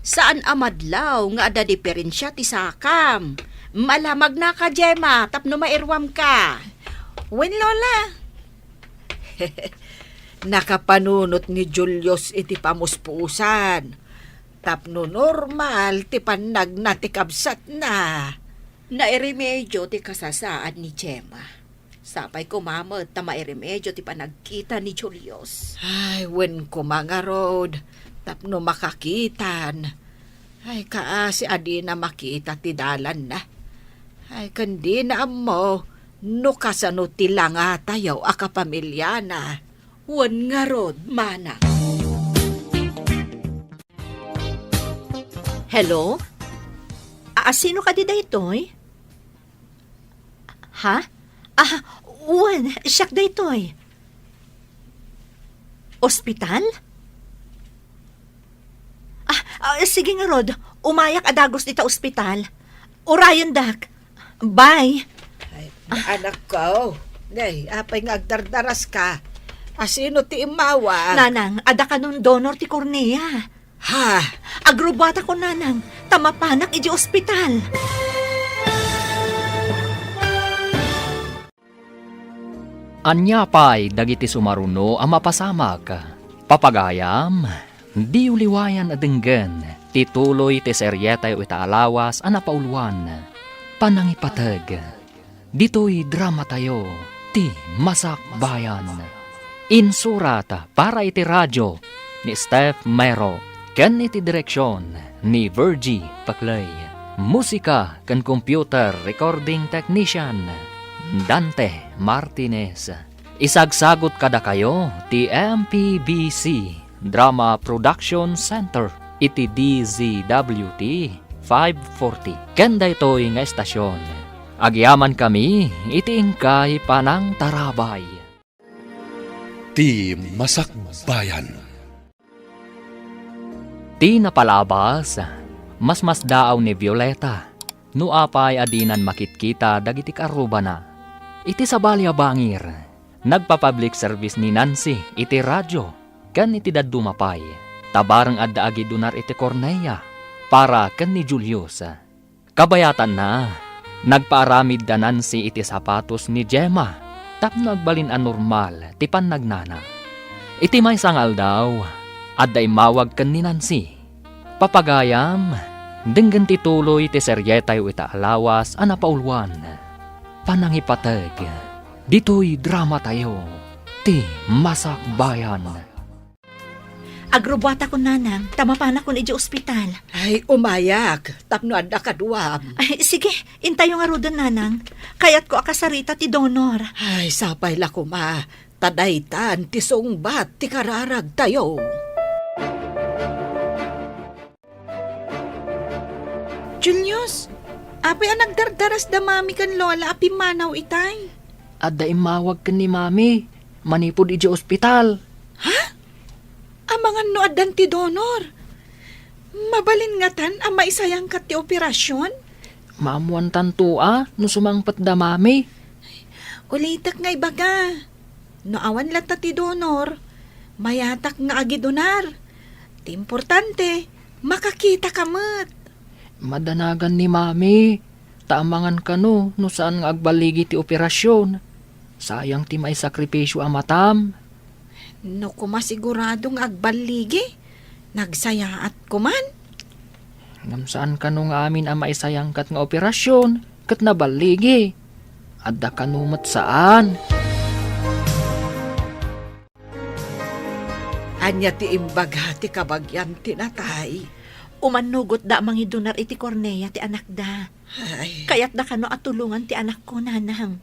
Saan a madlaw nga adda diperensia ti sakam. Malamagnaka, Gemma, tapno mairuamka. Wen, Lola. Nakapanunot ni Julius iti pamuspusan. Tapno normal ti pannagna ti kabsatna. Nairemedio ti kasasaad ni Gemma. Sapay koma met ta mairemedio ti panagkita ni Julius. Ay, wen koma ngarud, tapno makakitan. Ay, kaasi a dina makita ti dalanna. Ay, ken dina ammo no kasano ti langatayo a kapamiliana. Wen ngarud, manang. Hello? A, sino kadi daytoy? Ha? Ah, wen, siak daytoy. Ospital? Ah, ah, sige ngarud, umayak a dagus dita ospital. Urayendak. Bye. Ay, anak ko. Nay, apay nga agdardaraska? Asino ti immawag? Nanang, adda kanon donor ti kornea. Ha? Agrubuatakon, nanang, ta mapanak iti ospital. Ania pay dagiti sumaruno a mapasamak? Papagayam, diyo liwayan a denggen ti tuloy ti serietayo ita a lawas a napauluan, Panangipateg. Ditoy dramatayo, ti Masakbayan. Insurat para iti radio ni Steph Mero ken iti direksion ni Virgie Paclay. Musika ken computer recording technician, Dante Martinez. Isagsagut kadakayo ti M P B C Drama Production Center iti D Z W T five forty. Ken daytoy nga estasion, agyamankami iti inkay panangtarabay. Ti Masakbayan. Ti napalabas, masmasdaaw ni Violeta no apay a dinan makitkita dagiti kaarrubana. Iti sabali a bangir, nagpa-public service ni Nancy iti radio ken iti dadduma pay, ta bareng adda agidunar iti kornea para ken ni Julius. Kabayatanna, nagpaaramid da Nancy iti sapatos ni Gemma tapno agbalin a normal ti pannagnana. Iti maysa nga aldaw, adda immawag ken ni Nancy. Papagayam, denggen ti tuloy ti serietayo ita a lawas a napauluan, Panangipateg. Ditoy dramatayo, ti Masakbayan. Agrubuatakon, nanang, ta mapanakon idiay ospital. Ay, umayak, tapno adda kaduam. Ay, sige, intayo ngaruden, nanang. Kayatko a kasarita ti donor. Ay, sapay la koma, ta daytan ti sungbat ti kararagtayo. Julius, apay a nagdardaras da Mami ken Lola a pimmanaw itay? Adda immawag ken ni Mami manipud idiay ospital. Ha? Amangan no addan ti donor? Mabalin ngatan a maisayangkat ti operasion? Maammoantanto a no sumangpet da Mami. Ulitek nga ibaga, no awan latta ti donor, mayatak nga agidunar. Ti importante, makakitaka met. Madanagan ni Mami, ta amangan kano no saan nga agballigi ti operasion. Sayang ti maisakripisio a matam. No koma sigurado nga agballigi, nagsayaat koman. Ngem saan kano nga amin a maisayangkat nga operasion ket naballigi? Adda kano met saan. Ania ti imbaga ti kabagian ti natay? Umannugotda a mangidunar iti kornea ti anakda. Ay. Kayatda kano a tulongan ti anakko, nanang.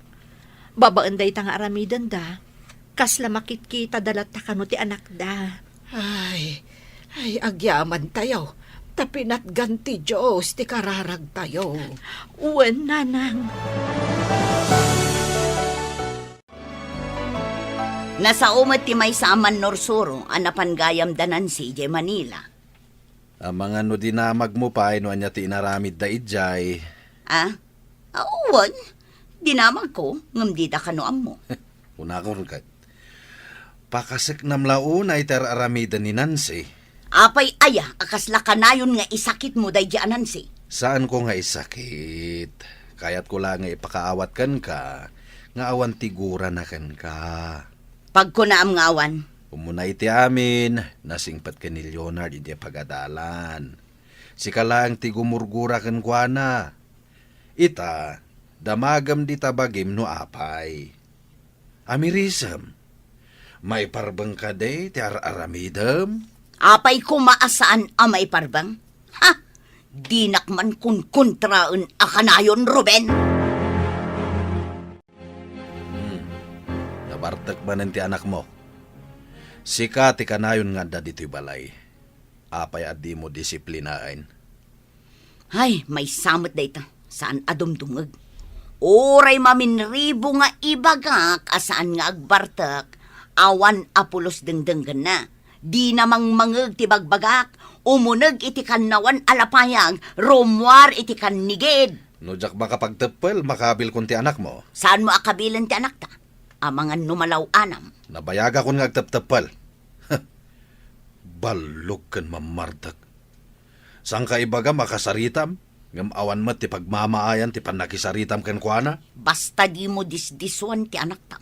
Babaen dayta nga aramidenda, kasla makitkitada latta kano ti anakda. Ay, ay, agyamantayo, ta pinatgan ti Dios ti kararagtayo. Wen, nanang. Nasao met ti maysa a mannursuro a napan gayam da Nancy idiay Manila. Amangan no dinamagmo pay no ania ti inaramidda idiay. Ah? Awan. Dinamagko, ngem dida kano ammo. Kunakon ket, pakaseknam la unay ti ar-aramiden ni Nancy. Apay aya a kasla kanayon nga isakitmo daydi a Nancy? Saanko nga isakit. Kayatko la nga ipakaawat kenka nga awan ti gurana kenka. Pagkunaam nga awan. Umuna iti amin, nasingpet ken ni Leonard idiay pagadalan. Sika laeng ti gumurgura kenkuana. Ita, damagem dita bagim no apay. Amirisem, maiparbeng kadi ti ar-aramidem? Apay koma a saan a maiparbeng? Ha! Dinak man kunkuntraen a kanayon, Ruben! Hmm. Nabartek manen ti anakmo. Sika ti kanayon nga adda ditoy balay. Apay a dimo disiplinaen? Ay, maysa met dayta. Saan a dumdumngeg. Uray maminribo nga ibagak a saan nga agbartek, awan a pulos dengdenggenna. Dina mangmangeg ti bagbagak, umuneg iti kannawan a lapayag, rummuar iti kannigid. No diak makapagteppel, makabilkon ti anakmo. Saanmo a kabilen ti anakta? Amangan no malaw-anam. Nabayagakon nga agtepteppel. Ballog ken mammartek. Sangka ibagam a kasaritam, ngem awan met ti pagmamaayan ti pannakisaritam kenkuana. Basta dimo disdisuan ti anaktam.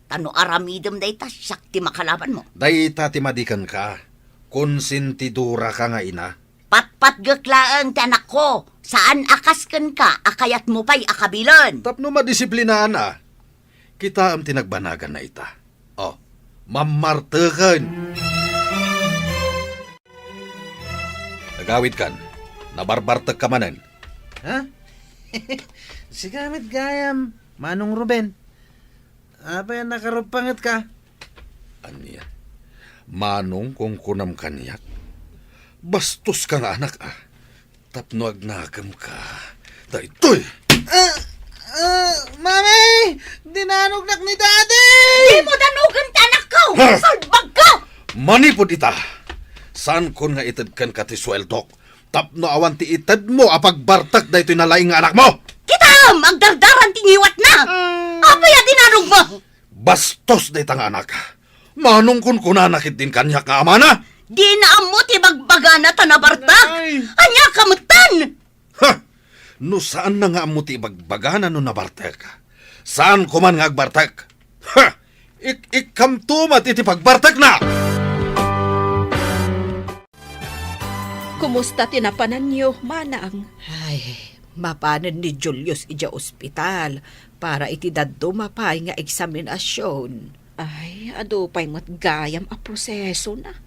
Ta no aramidem dayta, siak ti makalabanmo. Dayta ti madi kenka. Konsentidoraka nga ina. Patpatgek laeng ti anakko. Saan a kas kenka a kayatmo pay a kabilen. Tapno madisiplinaanna. Kitaem ti nagbanaganna ita. Oh, mammarteken. Nagawidkan, nabarbartekka manen. Ha? Sika met gayam, Manong Ruben. Apay a nakaruppangetka? Ania? Manong kunkunam kaniak? Bastoska nga anak, a. Tapno agnakemka. Daytoy! Ah, ah, Mami! Dinanognak ni Daddy! Dimo danogen ti anakko! Ha? Salbagko! Manipud ita, saankon nga ited kenka ti sueldok tapno awan ti itedmo a pagbartek daytoy nalaing nga anakmo! Kitaem, agdardaran ti ngiwatna! Mm. Apay a dinanogmo? Bastos dayta nga anak. Manong kunkunana ketdin kaniak nga amana? Dina ammo ti bagbagana ta nabartek. Ay. Ania ka metten? Ha! No saanna nga ammo ti ibagbagana no nabartek, saanko man nga agbartek. Ha! Ik-, ikkamto met iti pagbartekna! Kumusta ti napananyo, Manang? Ay, mapanen ni Julius idiay ospital para iti dadduma pay nga eksaminasion. Ay, adu pay met gayam a prosesona.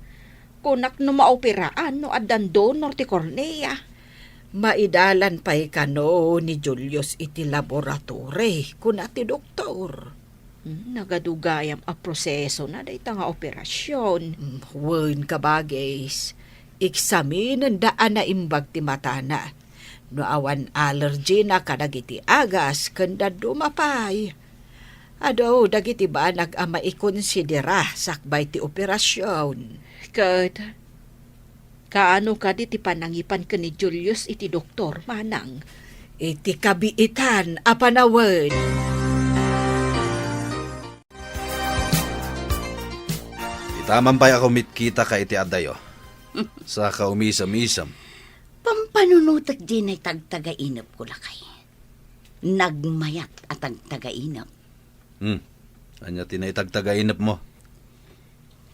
Kunak no maoperaan no addan donor ti kornea. Maidalan pay kano ni Julius iti laboratory, kuna ti doktor. Hmm, nagadu gayam a prosesona dayta nga operasion. Hmm, wen, kabagis. Eksaminenda a naimbag ti matana. No awan allergy na kadagiti agas ken dadduma pay. Adu dagiti banag a maikonsidera sakbay ti operasion. Ket kaano kadi ti panangipan ken ni Julius iti doktor, Manang? Iti kabiitan a panawen. Itaman pay a kumitkitaka iti adayo. Saka umisem-isem. Pampanunotek diay tagtagainepko, lakay. Nagmayat a tagtagainep. Hmm. Ania ti naitagtagainepmo?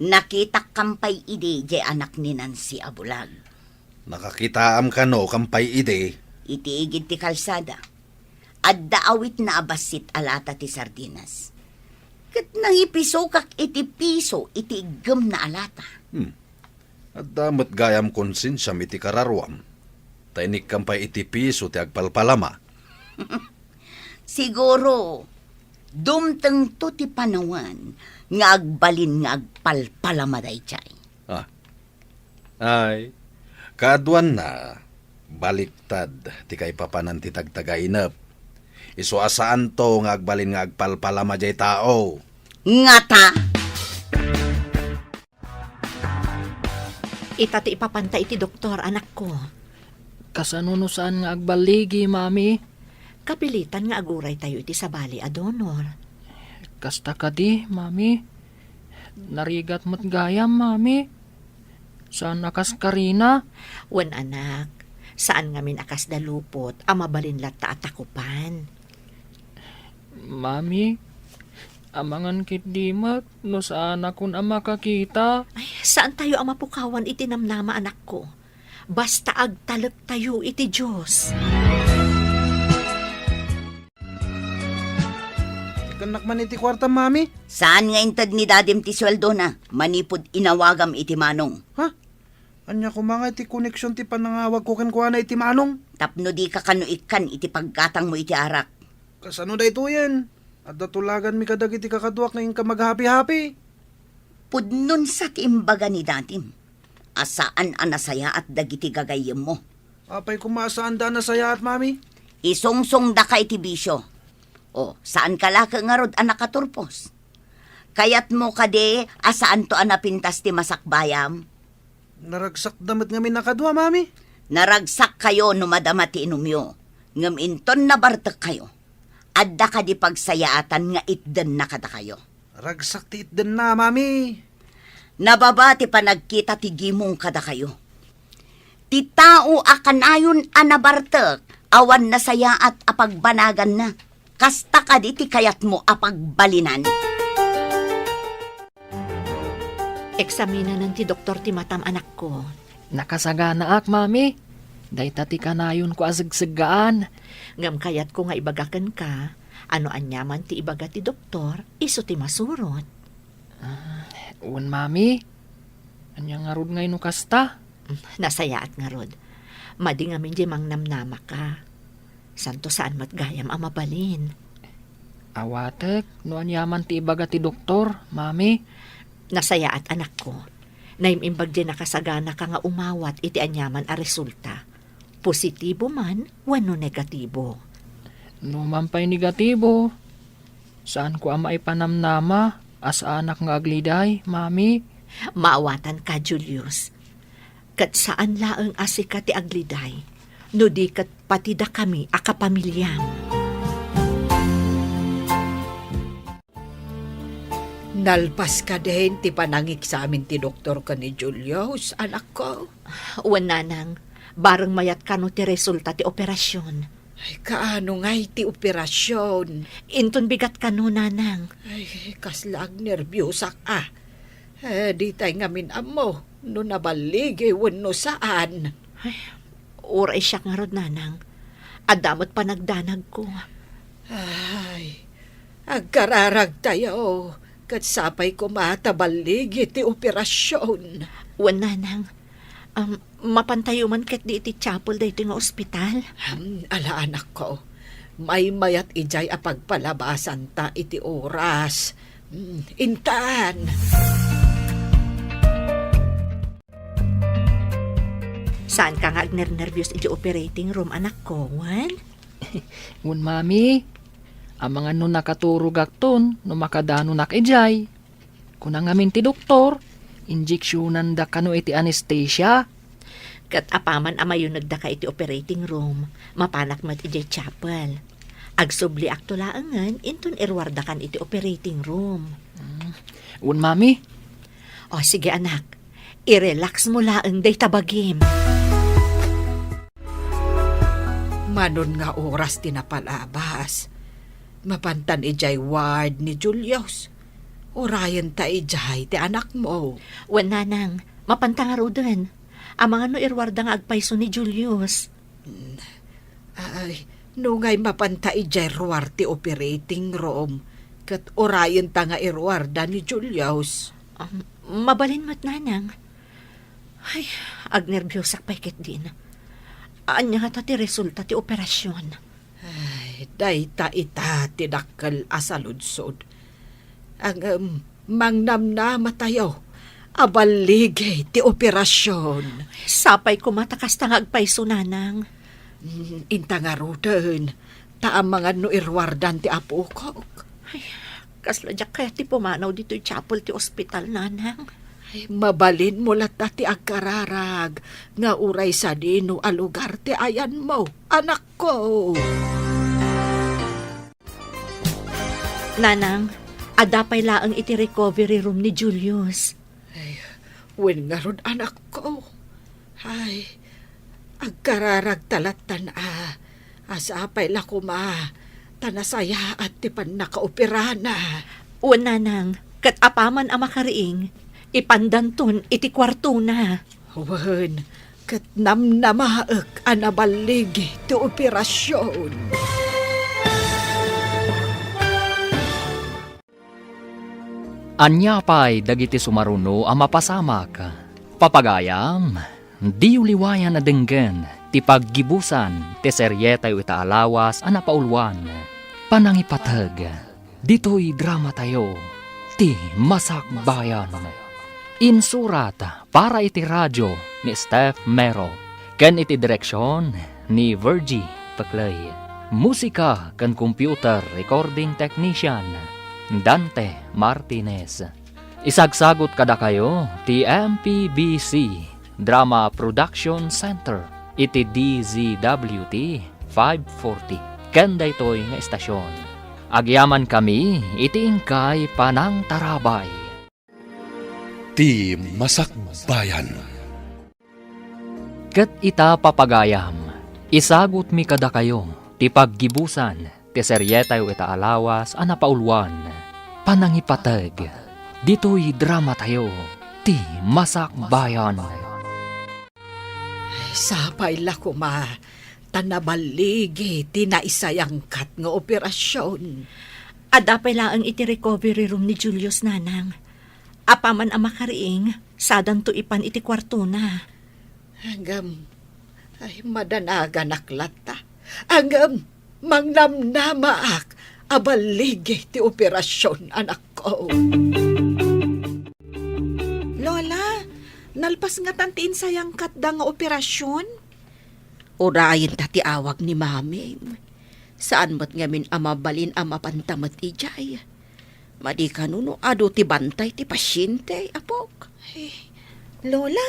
Nakitak kampay idi diay anak ni Nancy a bulag. Nakakitaam kano kampay idi? Iti igid ti kalsada. Adda awitna a bassit a lata ti sardinas. Ket nangipisokak iti piso iti iggemna a lata. Hmm. Adda met gayam konsensiam iti kararuam, ta inikkam pay iti piso ti agpalpalama. Siguro, dumtengto ti panawen nga agbalin nga agpalpalama daydiay. Ah. Ay, kaaduanna, baliktad ti kaipapanan ti tagtagainep. Isu a saanto nga agbalin nga agpalpalama diay tao. Ngata! Ita ti ipapanta iti doktor, anakko. Kasano no saan nga agballigi, Mami? Kapilitan nga aguraytayo iti sabali a donor. Kasta kadi, Mami? Narigat met gayam, Mami. Saan a kas Karina. Wen, anak, saan ngamin a kasda lupot a mabalin latta a takupan. Mami, amangan ketdi met no saanakon a makakita. Ay, saantayo a mapukawan iti namnama, anakko. Basta agtalektayo iti Dios. Ikannak man iti kuarta, Mami. Saan nga inted ni Dadim ti sueldona manipud inawagam iti Manong? Ha? Ania koma nga iti koneksion ti panangawagko kenkuana iti Manong? Tapno dika kano ikkan iti paggatangmo iti arak. Kasano daytoyen? Adda tulaganmi kadagiti kakaduak nga inka maghapi-hapi. Pudno sa ti imbaga ni Dadim a saan a nasayaat dagiti gagayyemmo. Apay koma a saanda a nasayaat, Mami? Isungsongdaka iti bisio. O, saanka la ngarud a nakaturpos? Kayatmo kadi a saanto a napintas ti masakbayam? Naragsakda met ngamin a kadua, Mami. Naragsakkayo no madama ti inumyo. Ngem inton nabartekkayo, adda kadi pagsayaatan nga itdenna kadakayo? Ragsak ti itdenna, Mami. Nababa ti panagkita ti gimong kadakayo. Ti tao a kanayon a nabartek, awan nasayaat a pagbanaganna. Kasta kadi ti kayatmo a pagbalinan? Eksaminanen ti doktor ti matam, anakko. Nakasaganaak, Mami. Dayta ti kanayonko a segseggaan. Ngem kayatko nga ibaga kenka, a no aniaman ti ibaga ti doktor, isu ti masurot. Ah, wen, Mami. Ania ngarud ngay no kasta? Nasayaat ngarud. Madi ngamin diay mangnamnamaka. Santo saan met gayam a mabalin. Awatek no aniaman ti ibaga ti doktor, Mami. Nasayaat, anakko. Naim-imbag diay nakasaganaka nga umawat iti aniaman a resulta. Positibo man wenno negatibo. No man pay negatibo, saanko a maipanamnama a saanak nga agliday, Mami. Maawatanka, Julius. Ket saan laeng a sika ti agliday, no di ket pati dakami a kapamiliam. Nalpas kadin ti panangeksamin ti doktor ken ni Julius, anakko? Wen, nanang, bareng mayat kano ti resulta ti operasion. Ay, kaano ngay ti operasion? Inton bigat kano, nanang. Ay, kasla agnerbiosak a. Eh, ditay ngamin ammo no naballigi wenno saan. Ay, uray siak ngarud, nanang. Adda met panagdanagko. Ay, agkararagtayo, ket sapay koma ta balligi ti operasion. Wen, nanang. Um, mapantayo man ketdi iti chapel daytoy nga ospital? Hmm, ala, anakko. Maymayat idiay a pagpalabasanta iti oras. Hmm, intan. Saanka nga agnernerbios iti operating room, anakko, wen? Wen, Mami. Amangan no nakaturogakton no makadanonak idiay. Kuna ngamin ti doktor, injeksionanda kano iti anesthesia. Ket apaman a mayunegdaka iti operating room, mapanak met idiay chapel. Agsubliakto laengen inton iruardakan iti operating room. Mm. Wen, Mami. O, sige, anak. I-relax mo laeng dayta bagim. Manon nga oras ti napalabas, mapantan idiay ward ni Julius. Urayenta idiay ti anakmo. Wen, nanang, mapanta ngaruden. Amangan no iruarda nga agpayso ni Julius. Ay, nungay mapanta idiay ruar ti operating room, ket urayenta nga iruarda ni Julius. Um, mabalin met, nanang. Ay, agnerbiosak pay ketdin. Ania ngata ti resulta ti operasion? Ay, dayta ita ti dakkel a saludsod. Ngem, mangnamnamatayo a balligi ti operasion. Sapay koma ta kasta nga agpayso, nanang. Mm, inta ngaruden, ta amangan no iruardan ti apokok. Ay, kasla diak kayat ti pumanaw ditoy chapel ti ospital, nanang. Ay, mabalinmo latta ti agkararag nga uray sadino a lugar ti ayanmo, anakko. Nanang, adda pay laeng iti recovery room ni Julius. Ay, wen ngarud, anakko. Ay, agkararagta lattan a, a sapay la koma ta nasayaat ti pannakaoperana. Wen, nanang, ket apaman a makariing, ipandanton iti kuartona. Wen, ket namnamaek a naballigi ti operasion. Ania pay dagiti sumaruno a mapasamak? Papagayam, diyo liwayan a denggen ti paggibusan ti serietayo ita a lawas a napauluan, Panangipateg. Ditoy dramatayo, ti Masakbayan. Insurat para iti radio ni Steph Mero, ken iti direksion ni Virgie Peclay. Musika ken computer recording technician, Dante Martinez. Isagsagut kadakayo ti M P B C Drama Production Center iti D Z W T five forty ken daytoy nga estasion. Agyamankami iti inkay panangtarabay. Ti Masakbayan. Ket ita, papagayam, isagutmi kadakayo ti paggibusan ti serietayo ita a lawas a napauluan, Panangipateg, ditoy dramatayo, ti Masakbayan. Sapay la koma ta naballigi ti naisayangkat nga operasion. Adda pay laeng iti recovery room ni Julius, nanang. Apaman a makariing, sadanto ipan iti kuartona. Ngem, ay, madanaganak latta. Ngem, mangnamnamaak a balligi ti operasion, anakko. Lola, nalpas ngatan ti insayangkatda nga operasion? Urayen ta ti awag ni Maming. Saan met ngamin a mabalin a mapanta met idiay. Madi kano no adu ti bantay ti pasiente, apok? Ay, Lola,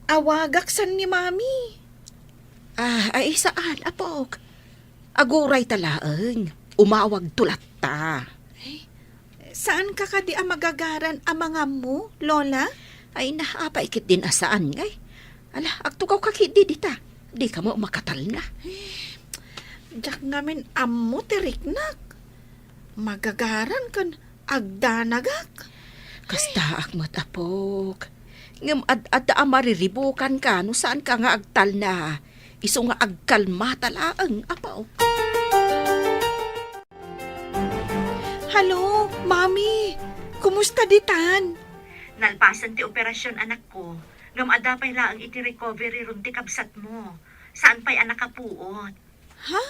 awagak san ni Mami. Ah, ay, saan, apok? Aguray ta laeng, umawagto latta. Ay, saan ka kadi a magagaran a mangammo, Lola? Ay, na, apay ketdin a saan ngay. Ala, agtugaw ka ketdi dita. Di ka mo makatalna. Ay, diak ngamin ammo ti riknak. Magagaran ken agdanagak. Kastaak met, apok. Ngem ad-adda a mariribukanka no saanka nga agtalna. Isu nga agkalmata laeng, apok. Hello, Mami. Kumusta ditan? Nalpasen ti operasyon, anakko. Ngem adda pay laeng iti recovery room ti kabsatmo. Saan pay a nakapuot. Ha?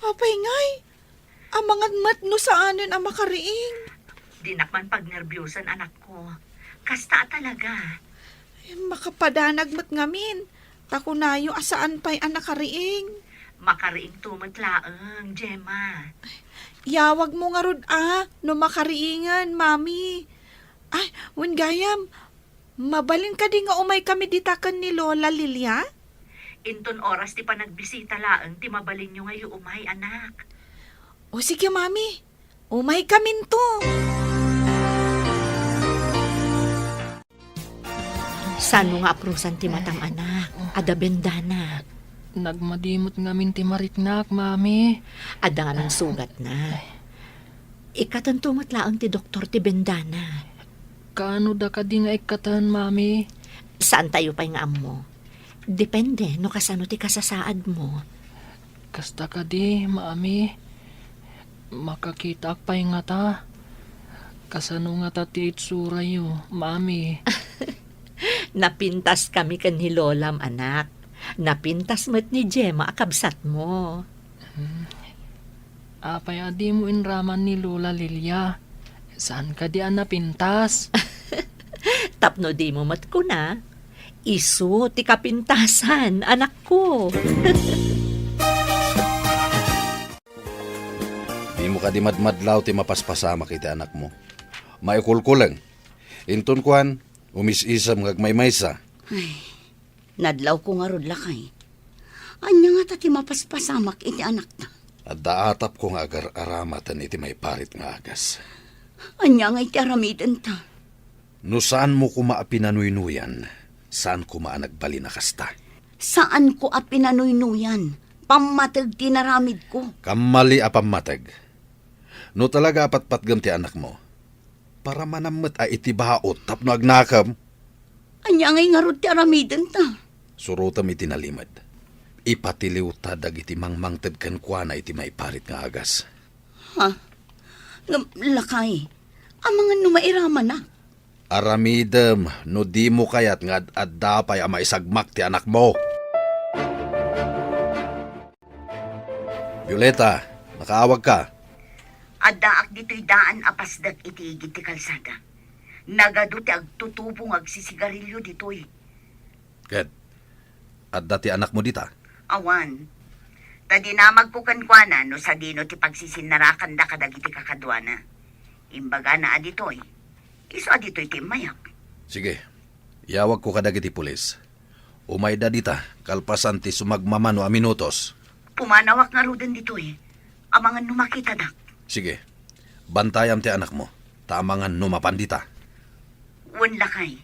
Apay ngay? Amangan met no saanen a makariing. Dinak man pagnerbiosan, anakko. Kasta a talaga. Ay, makapadanag met ngamin. Ta kunayo a saan pay a nakariing. Makariingto met laeng, Gemma. Yawagmo ngarud a, no makariingen, Mami. Ay, wen gayam, mabalin kadi nga umaykami dita ken ni Lola Lilia? Inton oras ti panagbisita laeng ti mabalinyo nga iumay, anak. O sige, Mami. Umaykaminto. Sano nga aprusan ti matam, anak? Adda bendana. Nagmadi met ngamin ti mariknak, Mami. Adda ngamin sugatna. Ikkatento met laeng ti doktor ti bendana. Kaano da kadi nga ikkaten, Mami? Saantayo pay nga ammo. Depende no kasano ti kasasaadmo. Kasta kadi, Mami. Makakitaak pay ngata. Kasano ngata ti itsurayo, Mami? Napintaskami ken ni Lolam, anak. Napintas met ni Gemma a kabsatmo. Hmm. Apay a dimo inraman ni Lola Lilia? Saan kadi a napintas? Tapno dimo met kuna, isu ti kapintasan, anakko. Dimo kadi madmadlaw ti mapaspasamak iti anakmo? Maikulkuleng. Inton kuan, umis-isem nga agmaymaysa. Ay, nadlawko ngarud, lakay. Ania ngata ti mapaspasamak iti anakta? Adda atapko nga agar-aramaten iti maiparit nga agas. Ania nga iti aramidenta? No saanmo koma a pinanuynuyan, saan koma a nagbalin a kasta. Saanko a pinanuynuyan. Pammateg ti naramidko. Kammali a pammateg. No talaga a patpatgem ti anakmo, para manam met a iti baut tapno agnakem. Ania ngay ngarud ti aramidenta? Surotem iti nalimed. Ipatiliwta dagiti mangmangted kenkuana iti maiparit nga agas. Ha? Ngem, lakay, amangan no mairamanak? Aramidem no dimo kayat nga ad-adda pay a maisagmak ti anakmo. Violeta, nakaawagka? Addaak ditoy daan a pasdek iti igid ti kalsada. Nagadu ti agtutubo nga agsisigarilio ditoy. Ket adda ti anakmo dita? Awan. Ta dinamagko kenkuana no sadino ti pagsisinnarakanda kadagiti kakaduana. Imbagana a ditoy. Isu a ditoy ti immayak. Sige. Iyawagko kadagiti pulis. Umayda dita, kalpasan ti sumagmamano a minutos. Pumanawak ngaruden ditoy. Amangan no makitadak. Sige. Bantayam ti anakmo, ta amangan no mapan dita. Wen, lakay.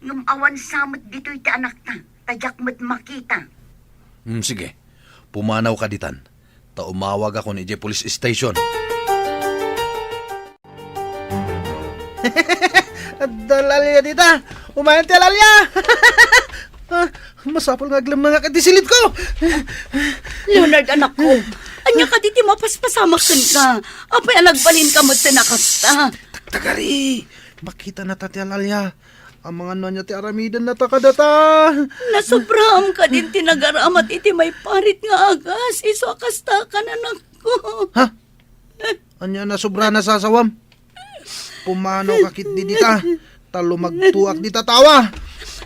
Ngem awan sa met ditoy ti anakta, ta diak met makita. Hmm, sige. Pumanawka ditan, ta umawagakon idiay police station. Adda lalia dita! Umayan ti alalia! Ah, masapul nga aglemnengak iti silidko! Leonard, anakko, ania kadi ti mapaspasamak kenka? Apay a nagbalinka met ti nakasta? Tagtagari! Makita na ta ti alalia. Amangan no ania ti aramidennata kadata. Nasobraam kadin ti nagaramat iti maiparit nga agas, isu a kasta kan, anakko. Ha? Ania nasobra a nasasawam? Pumanaw ka ketdi dita, ta lumagtoak dita tawa.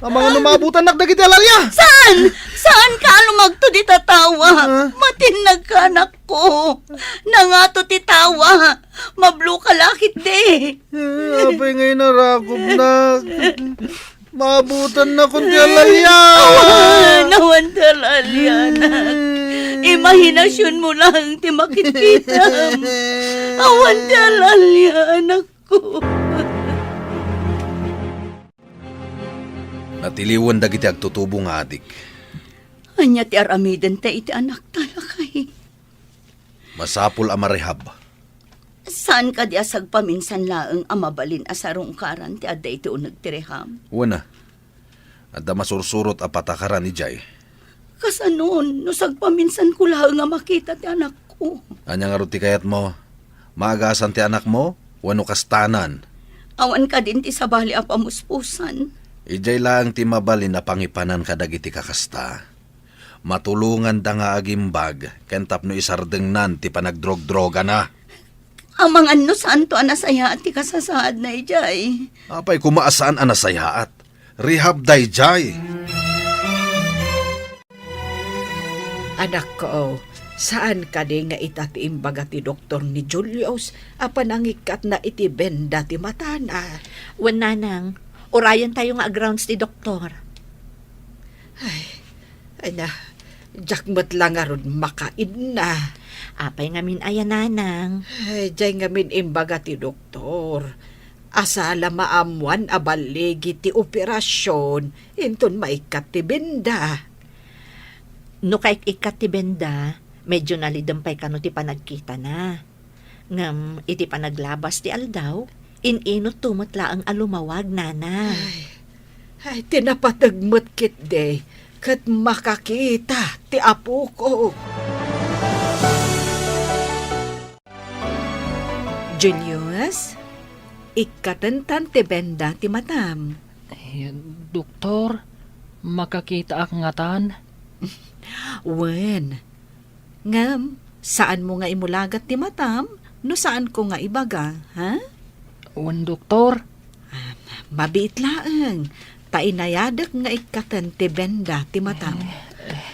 Amangan no maabutannak dagiti alalia. Saan? Saan ka a lumagto dita tawa? Ha? Matinnag ka, anakko. Nangato ti tawa. Mablo ka la ketdi. Eh, apay nga inarakopnak? Maabutannak ti alalia. Awan, awan ti alalia, anak. Imahinasionmo lang ti makitkitam. Awan ti alalia, anakko. Natiliwen dagiti agtutubo nga adik. Ania ti aramidenta iti anakta, lakay? Masapul a marehab. Saan kadi a sagpaminsan laeng a mabalin a sarungkaran ti adda iti uneg ti rehab? Wen a. Adda masursurot a patakaran idiay. Kasanon no sagpaminsanko laeng a makita ti anakko? Ania ngarud ti kayatmo? Maagasan ti anakmo wenno kastanan? Awan kadin ti sabali a pamuspusan. Idiay laeng ti mabalin a pangipanan kadagiti kakasta. Matulonganda nga agimbag ken tapno isardengnan ti panagdrogdrogana. Amangan no saanto a nasayaat ti kasasaadna idiay. Apay koma a saan a nasayaat? Rehab daydiay. Anakko, saan kadi nga ita ti imbaga ti doktor ni Julius a panangikkatna iti benda ti matana? Wen, nanang, urayentayo nga agrounds ti doktor. Ay, ay na, diak met la ngarud makaidna. Apay ngamin aya, nanang? Ay, diay ngamin imbaga ti doktor a saan la maammoan a balligi ti operasion inton maikkat ti benda. No kaik-ikkat ti benda, medyo nalidem pay kano ti panagkitana. Ngem iti panaglabas ti aldaw, in-inutto met laeng a lumawag, nana. Ay, ay, ti napateg met ketdi, ket makakita ti apoko. Julius, ikkatentan ti benda ti matam. Eh, doktor, makakitaak ngatan? Wen, ngem saanmo nga imulagat ti matam no saanko nga ibaga, ha? Wen, doktor. Ah, mabiit laeng, ta inayadek nga ikkaten ti benda ti matam. Eh, eh.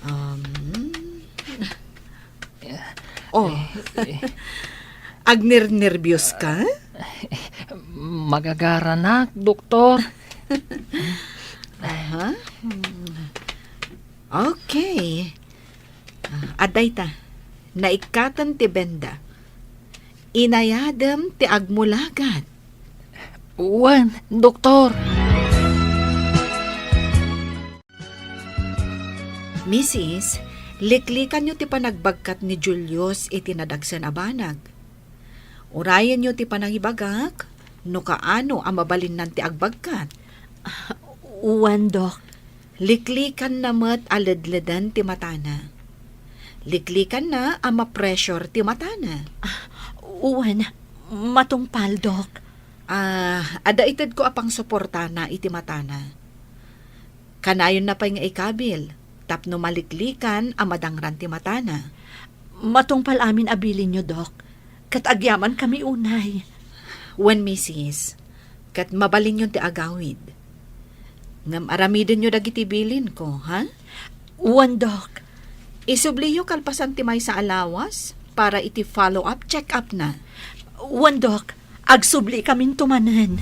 Um, Oh. Eh, eh. Agnernerbios ka? Magagaranak, doktor. Aha. Hmm. Okay. Ah, adda ita. Naikkaten ti benda. Inayadem ti agmulagat. Wen, doktor. Misis, liklikanyo ti panagbagkat ni Julius iti nadagsen a banag. Urayenyo ti panangibagak no kaano a mabalinnan ti agbagkat. Wen, Dok. Liklikanna met a ledleden ti matana. Liklikanna a ma-pressure ti matana. Wen, matungpal, Dok. Ah, adda itedko a pangsuportana iti matana. Kanayonna pay nga ikabil tapno maliklikan a madangran ti matana. Matungpal amin a bilinyo, Dok. Ket agyamankami unay. Wen, misis, ket mabalinyon ti agawid. Ngem aramidenyo dagiti bilinko, ha? Wen, Dok. Isubliyo kalpasan ti maysa a lawas para iti follow-up check-up na. Wen, Dok. Agsubli kaminto manen.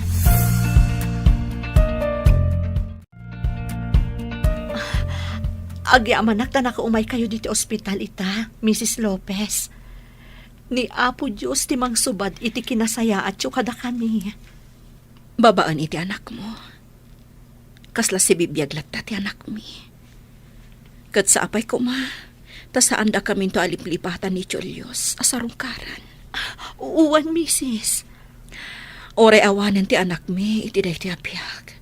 Agyamanak ta nakaumaykayo ditoy ospital ita, Misis Lopez. Ni Apo Dios ti mangsubad iti kinasayaatyo kadakami. Babaen iti anakmo, kasla sibibiag latta ti anakmi. Ket sapay koma, ta saandakaminto a liplipatan ni Julius a sarungkaran. Wen, misis. Uray awanen ti anakmi iti daytoy a biag.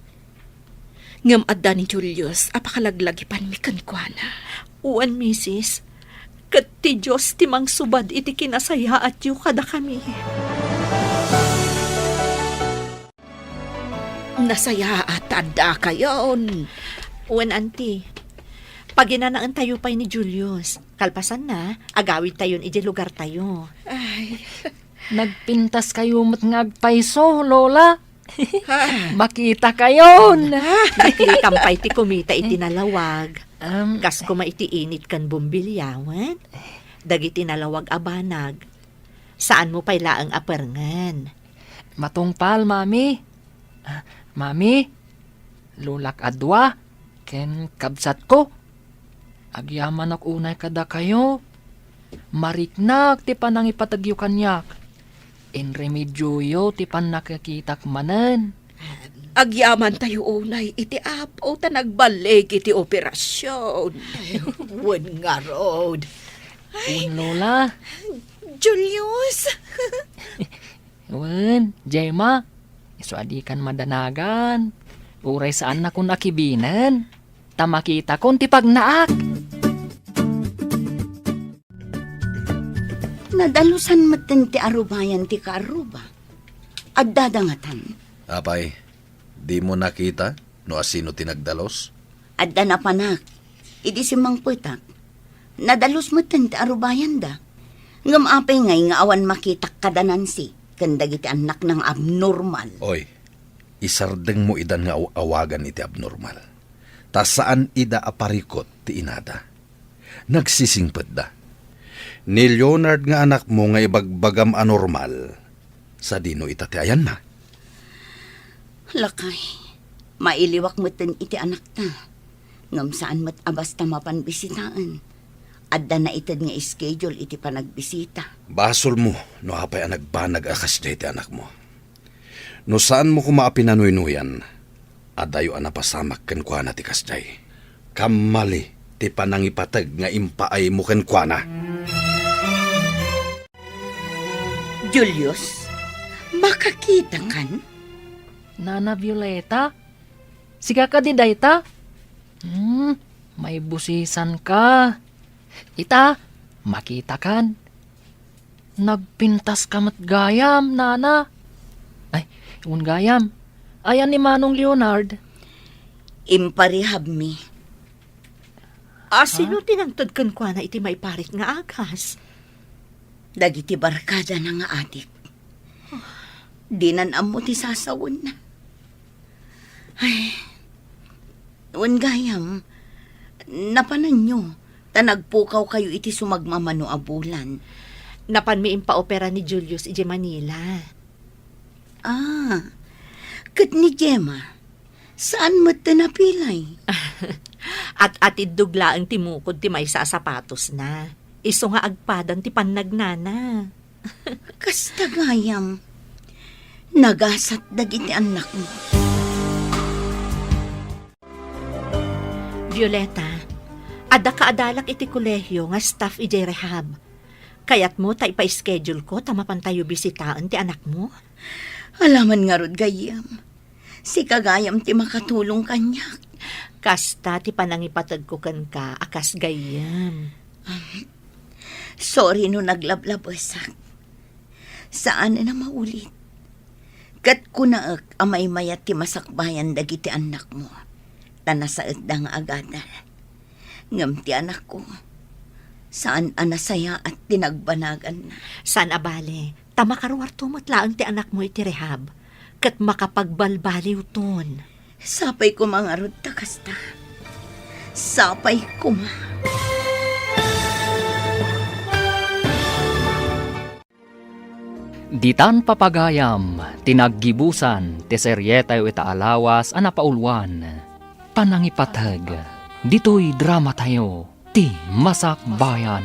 Ngem adda ni Julius a pakalaglagipanmi kenkuana. Wen, misis. Ket ti Dios ti mangsubad iti kinasayaatyo kadakami. Nasayaat ta addakayon. Wen, anti. Paginanaentayo pay ni Julius. Kalpasanna, agawidtayon idiay lugartayo. Ay. Nagpintaskayo met nga agpayso, Lola. Ha? Makitakayon. Liklikan pay ti kumita iti nalawag. Am. Kas koma iti init ken bumbilyawan. Dagiti nalawag a banag, saanmo pay laeng a perngen. Matungpal, Mami. Ah, Mami, lolak a dua, ken kabsatko. Agyamanak unay kadakayo. Mariknak ti panangipategyo kaniak. Inremedioyo ti pannakikitak manen. Agyamantayo unay iti Apo ta nagballig iti operasyon. Ay, wen ngarud. Wen, Lola. Julius! Wen, Gemma, isu a dikan madanagan. Uray saannakon a kibinen, ta makitakon ti pagnaak. Nadalusan metten ti arubayan ti kaarruba. Addada ngatan. Apay, dimo nakita no asino ti nagdalus? Adda napanak. Idi simmangpetak, nadalus metten ti arubayanda. Ngem apay ngay nga awan makitak kada Nancy ken dagiti annakna nga abnormal? Oy, isardengmo idan nga aw-awagan iti abnormal. Ta saan ida a parikut ti inada. Nagsisingpetda. Ni Leonard nga anakmo nga ibagbagam a normal, sadino ita ti ayanna? Lakay, mailiwak metten iti anakta. Ngem saan met a basta mapan bisitaen. Adda naited nga schedule iti panagbisita. Basolmo no apay a nagbanag a kasdiay ti anakmo. No saanmo koma a pinanuynoyan, adayo a napasamak kenkuana ti kasdiay. Kammali ti panangipateg nga impaaymo kenkuana. Julius, makakitakan? Nana Violeta, sika kadi dayta? Hmm, maibusisan ka. Ita, makitakan. Nagpintas ka met gayam, nana. Ay, wen gayam. Ayan ni Manong Leonard? Imparehabmi. Asino ti nangted kenkuana iti maiparit nga agas? Dagiti barkadana nga adik. Dinan ammo ti sasawenna. Ay, wen gayam, napananyo, ta nagpukawkayo iti sumagmamano a bulan. Napanmi impaopera ni Julius idiay Manila. Ah, Ket ni Gemma, saan met ti napilay? At-atiddog laeng ti mukod ti maysa a sapatosna. Isu nga agpadan ti pannagnana. Kasta gayam, nagasat dagiti annakmo. Violeta, adda kaadalak iti kolehio nga staff idiay rehab. Kayatmo ta ipa-schedule ko ta mapantayo bisitaen ti anakmo? Alaman ngarud gayyem. Sika gayam ti makatulong kaniak. Kasta ti panangipategko kenka a kas gayyem. Sorry no naglablabesak. Saan a maulit. Ket kunaek a maymayat ti masakbayan dagiti annakmo, ta nasaedda nga agadal. Ngem ti anakko, saan a nasayaat ti nagbanaganna. Saan a bale, ta makaruarto met laeng ti anakmo iti rehab, ket makapagbalbaliwton. Sapay koma ngarud ta kasta. Sapay koma. Ditan papagayam ti naggibusan ti serietayo ita a lawas a napauluan, Panangipateg, ditoy dramatayo ti Masakbayan.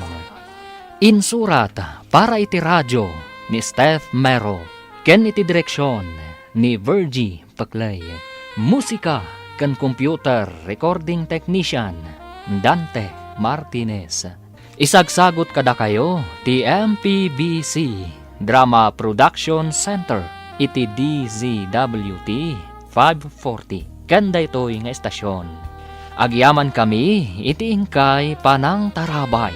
Insurat para iti radio ni Steph Mero ken iti direksion ni Virgie Peclay. Musika ken computer recording technician, Dante Martinez. Isagsagut kadakayo ti M P B C Drama Production Center iti D Z W T five forty ken daytoy nga estasion. Agyamankami iti inkay panangtarabay.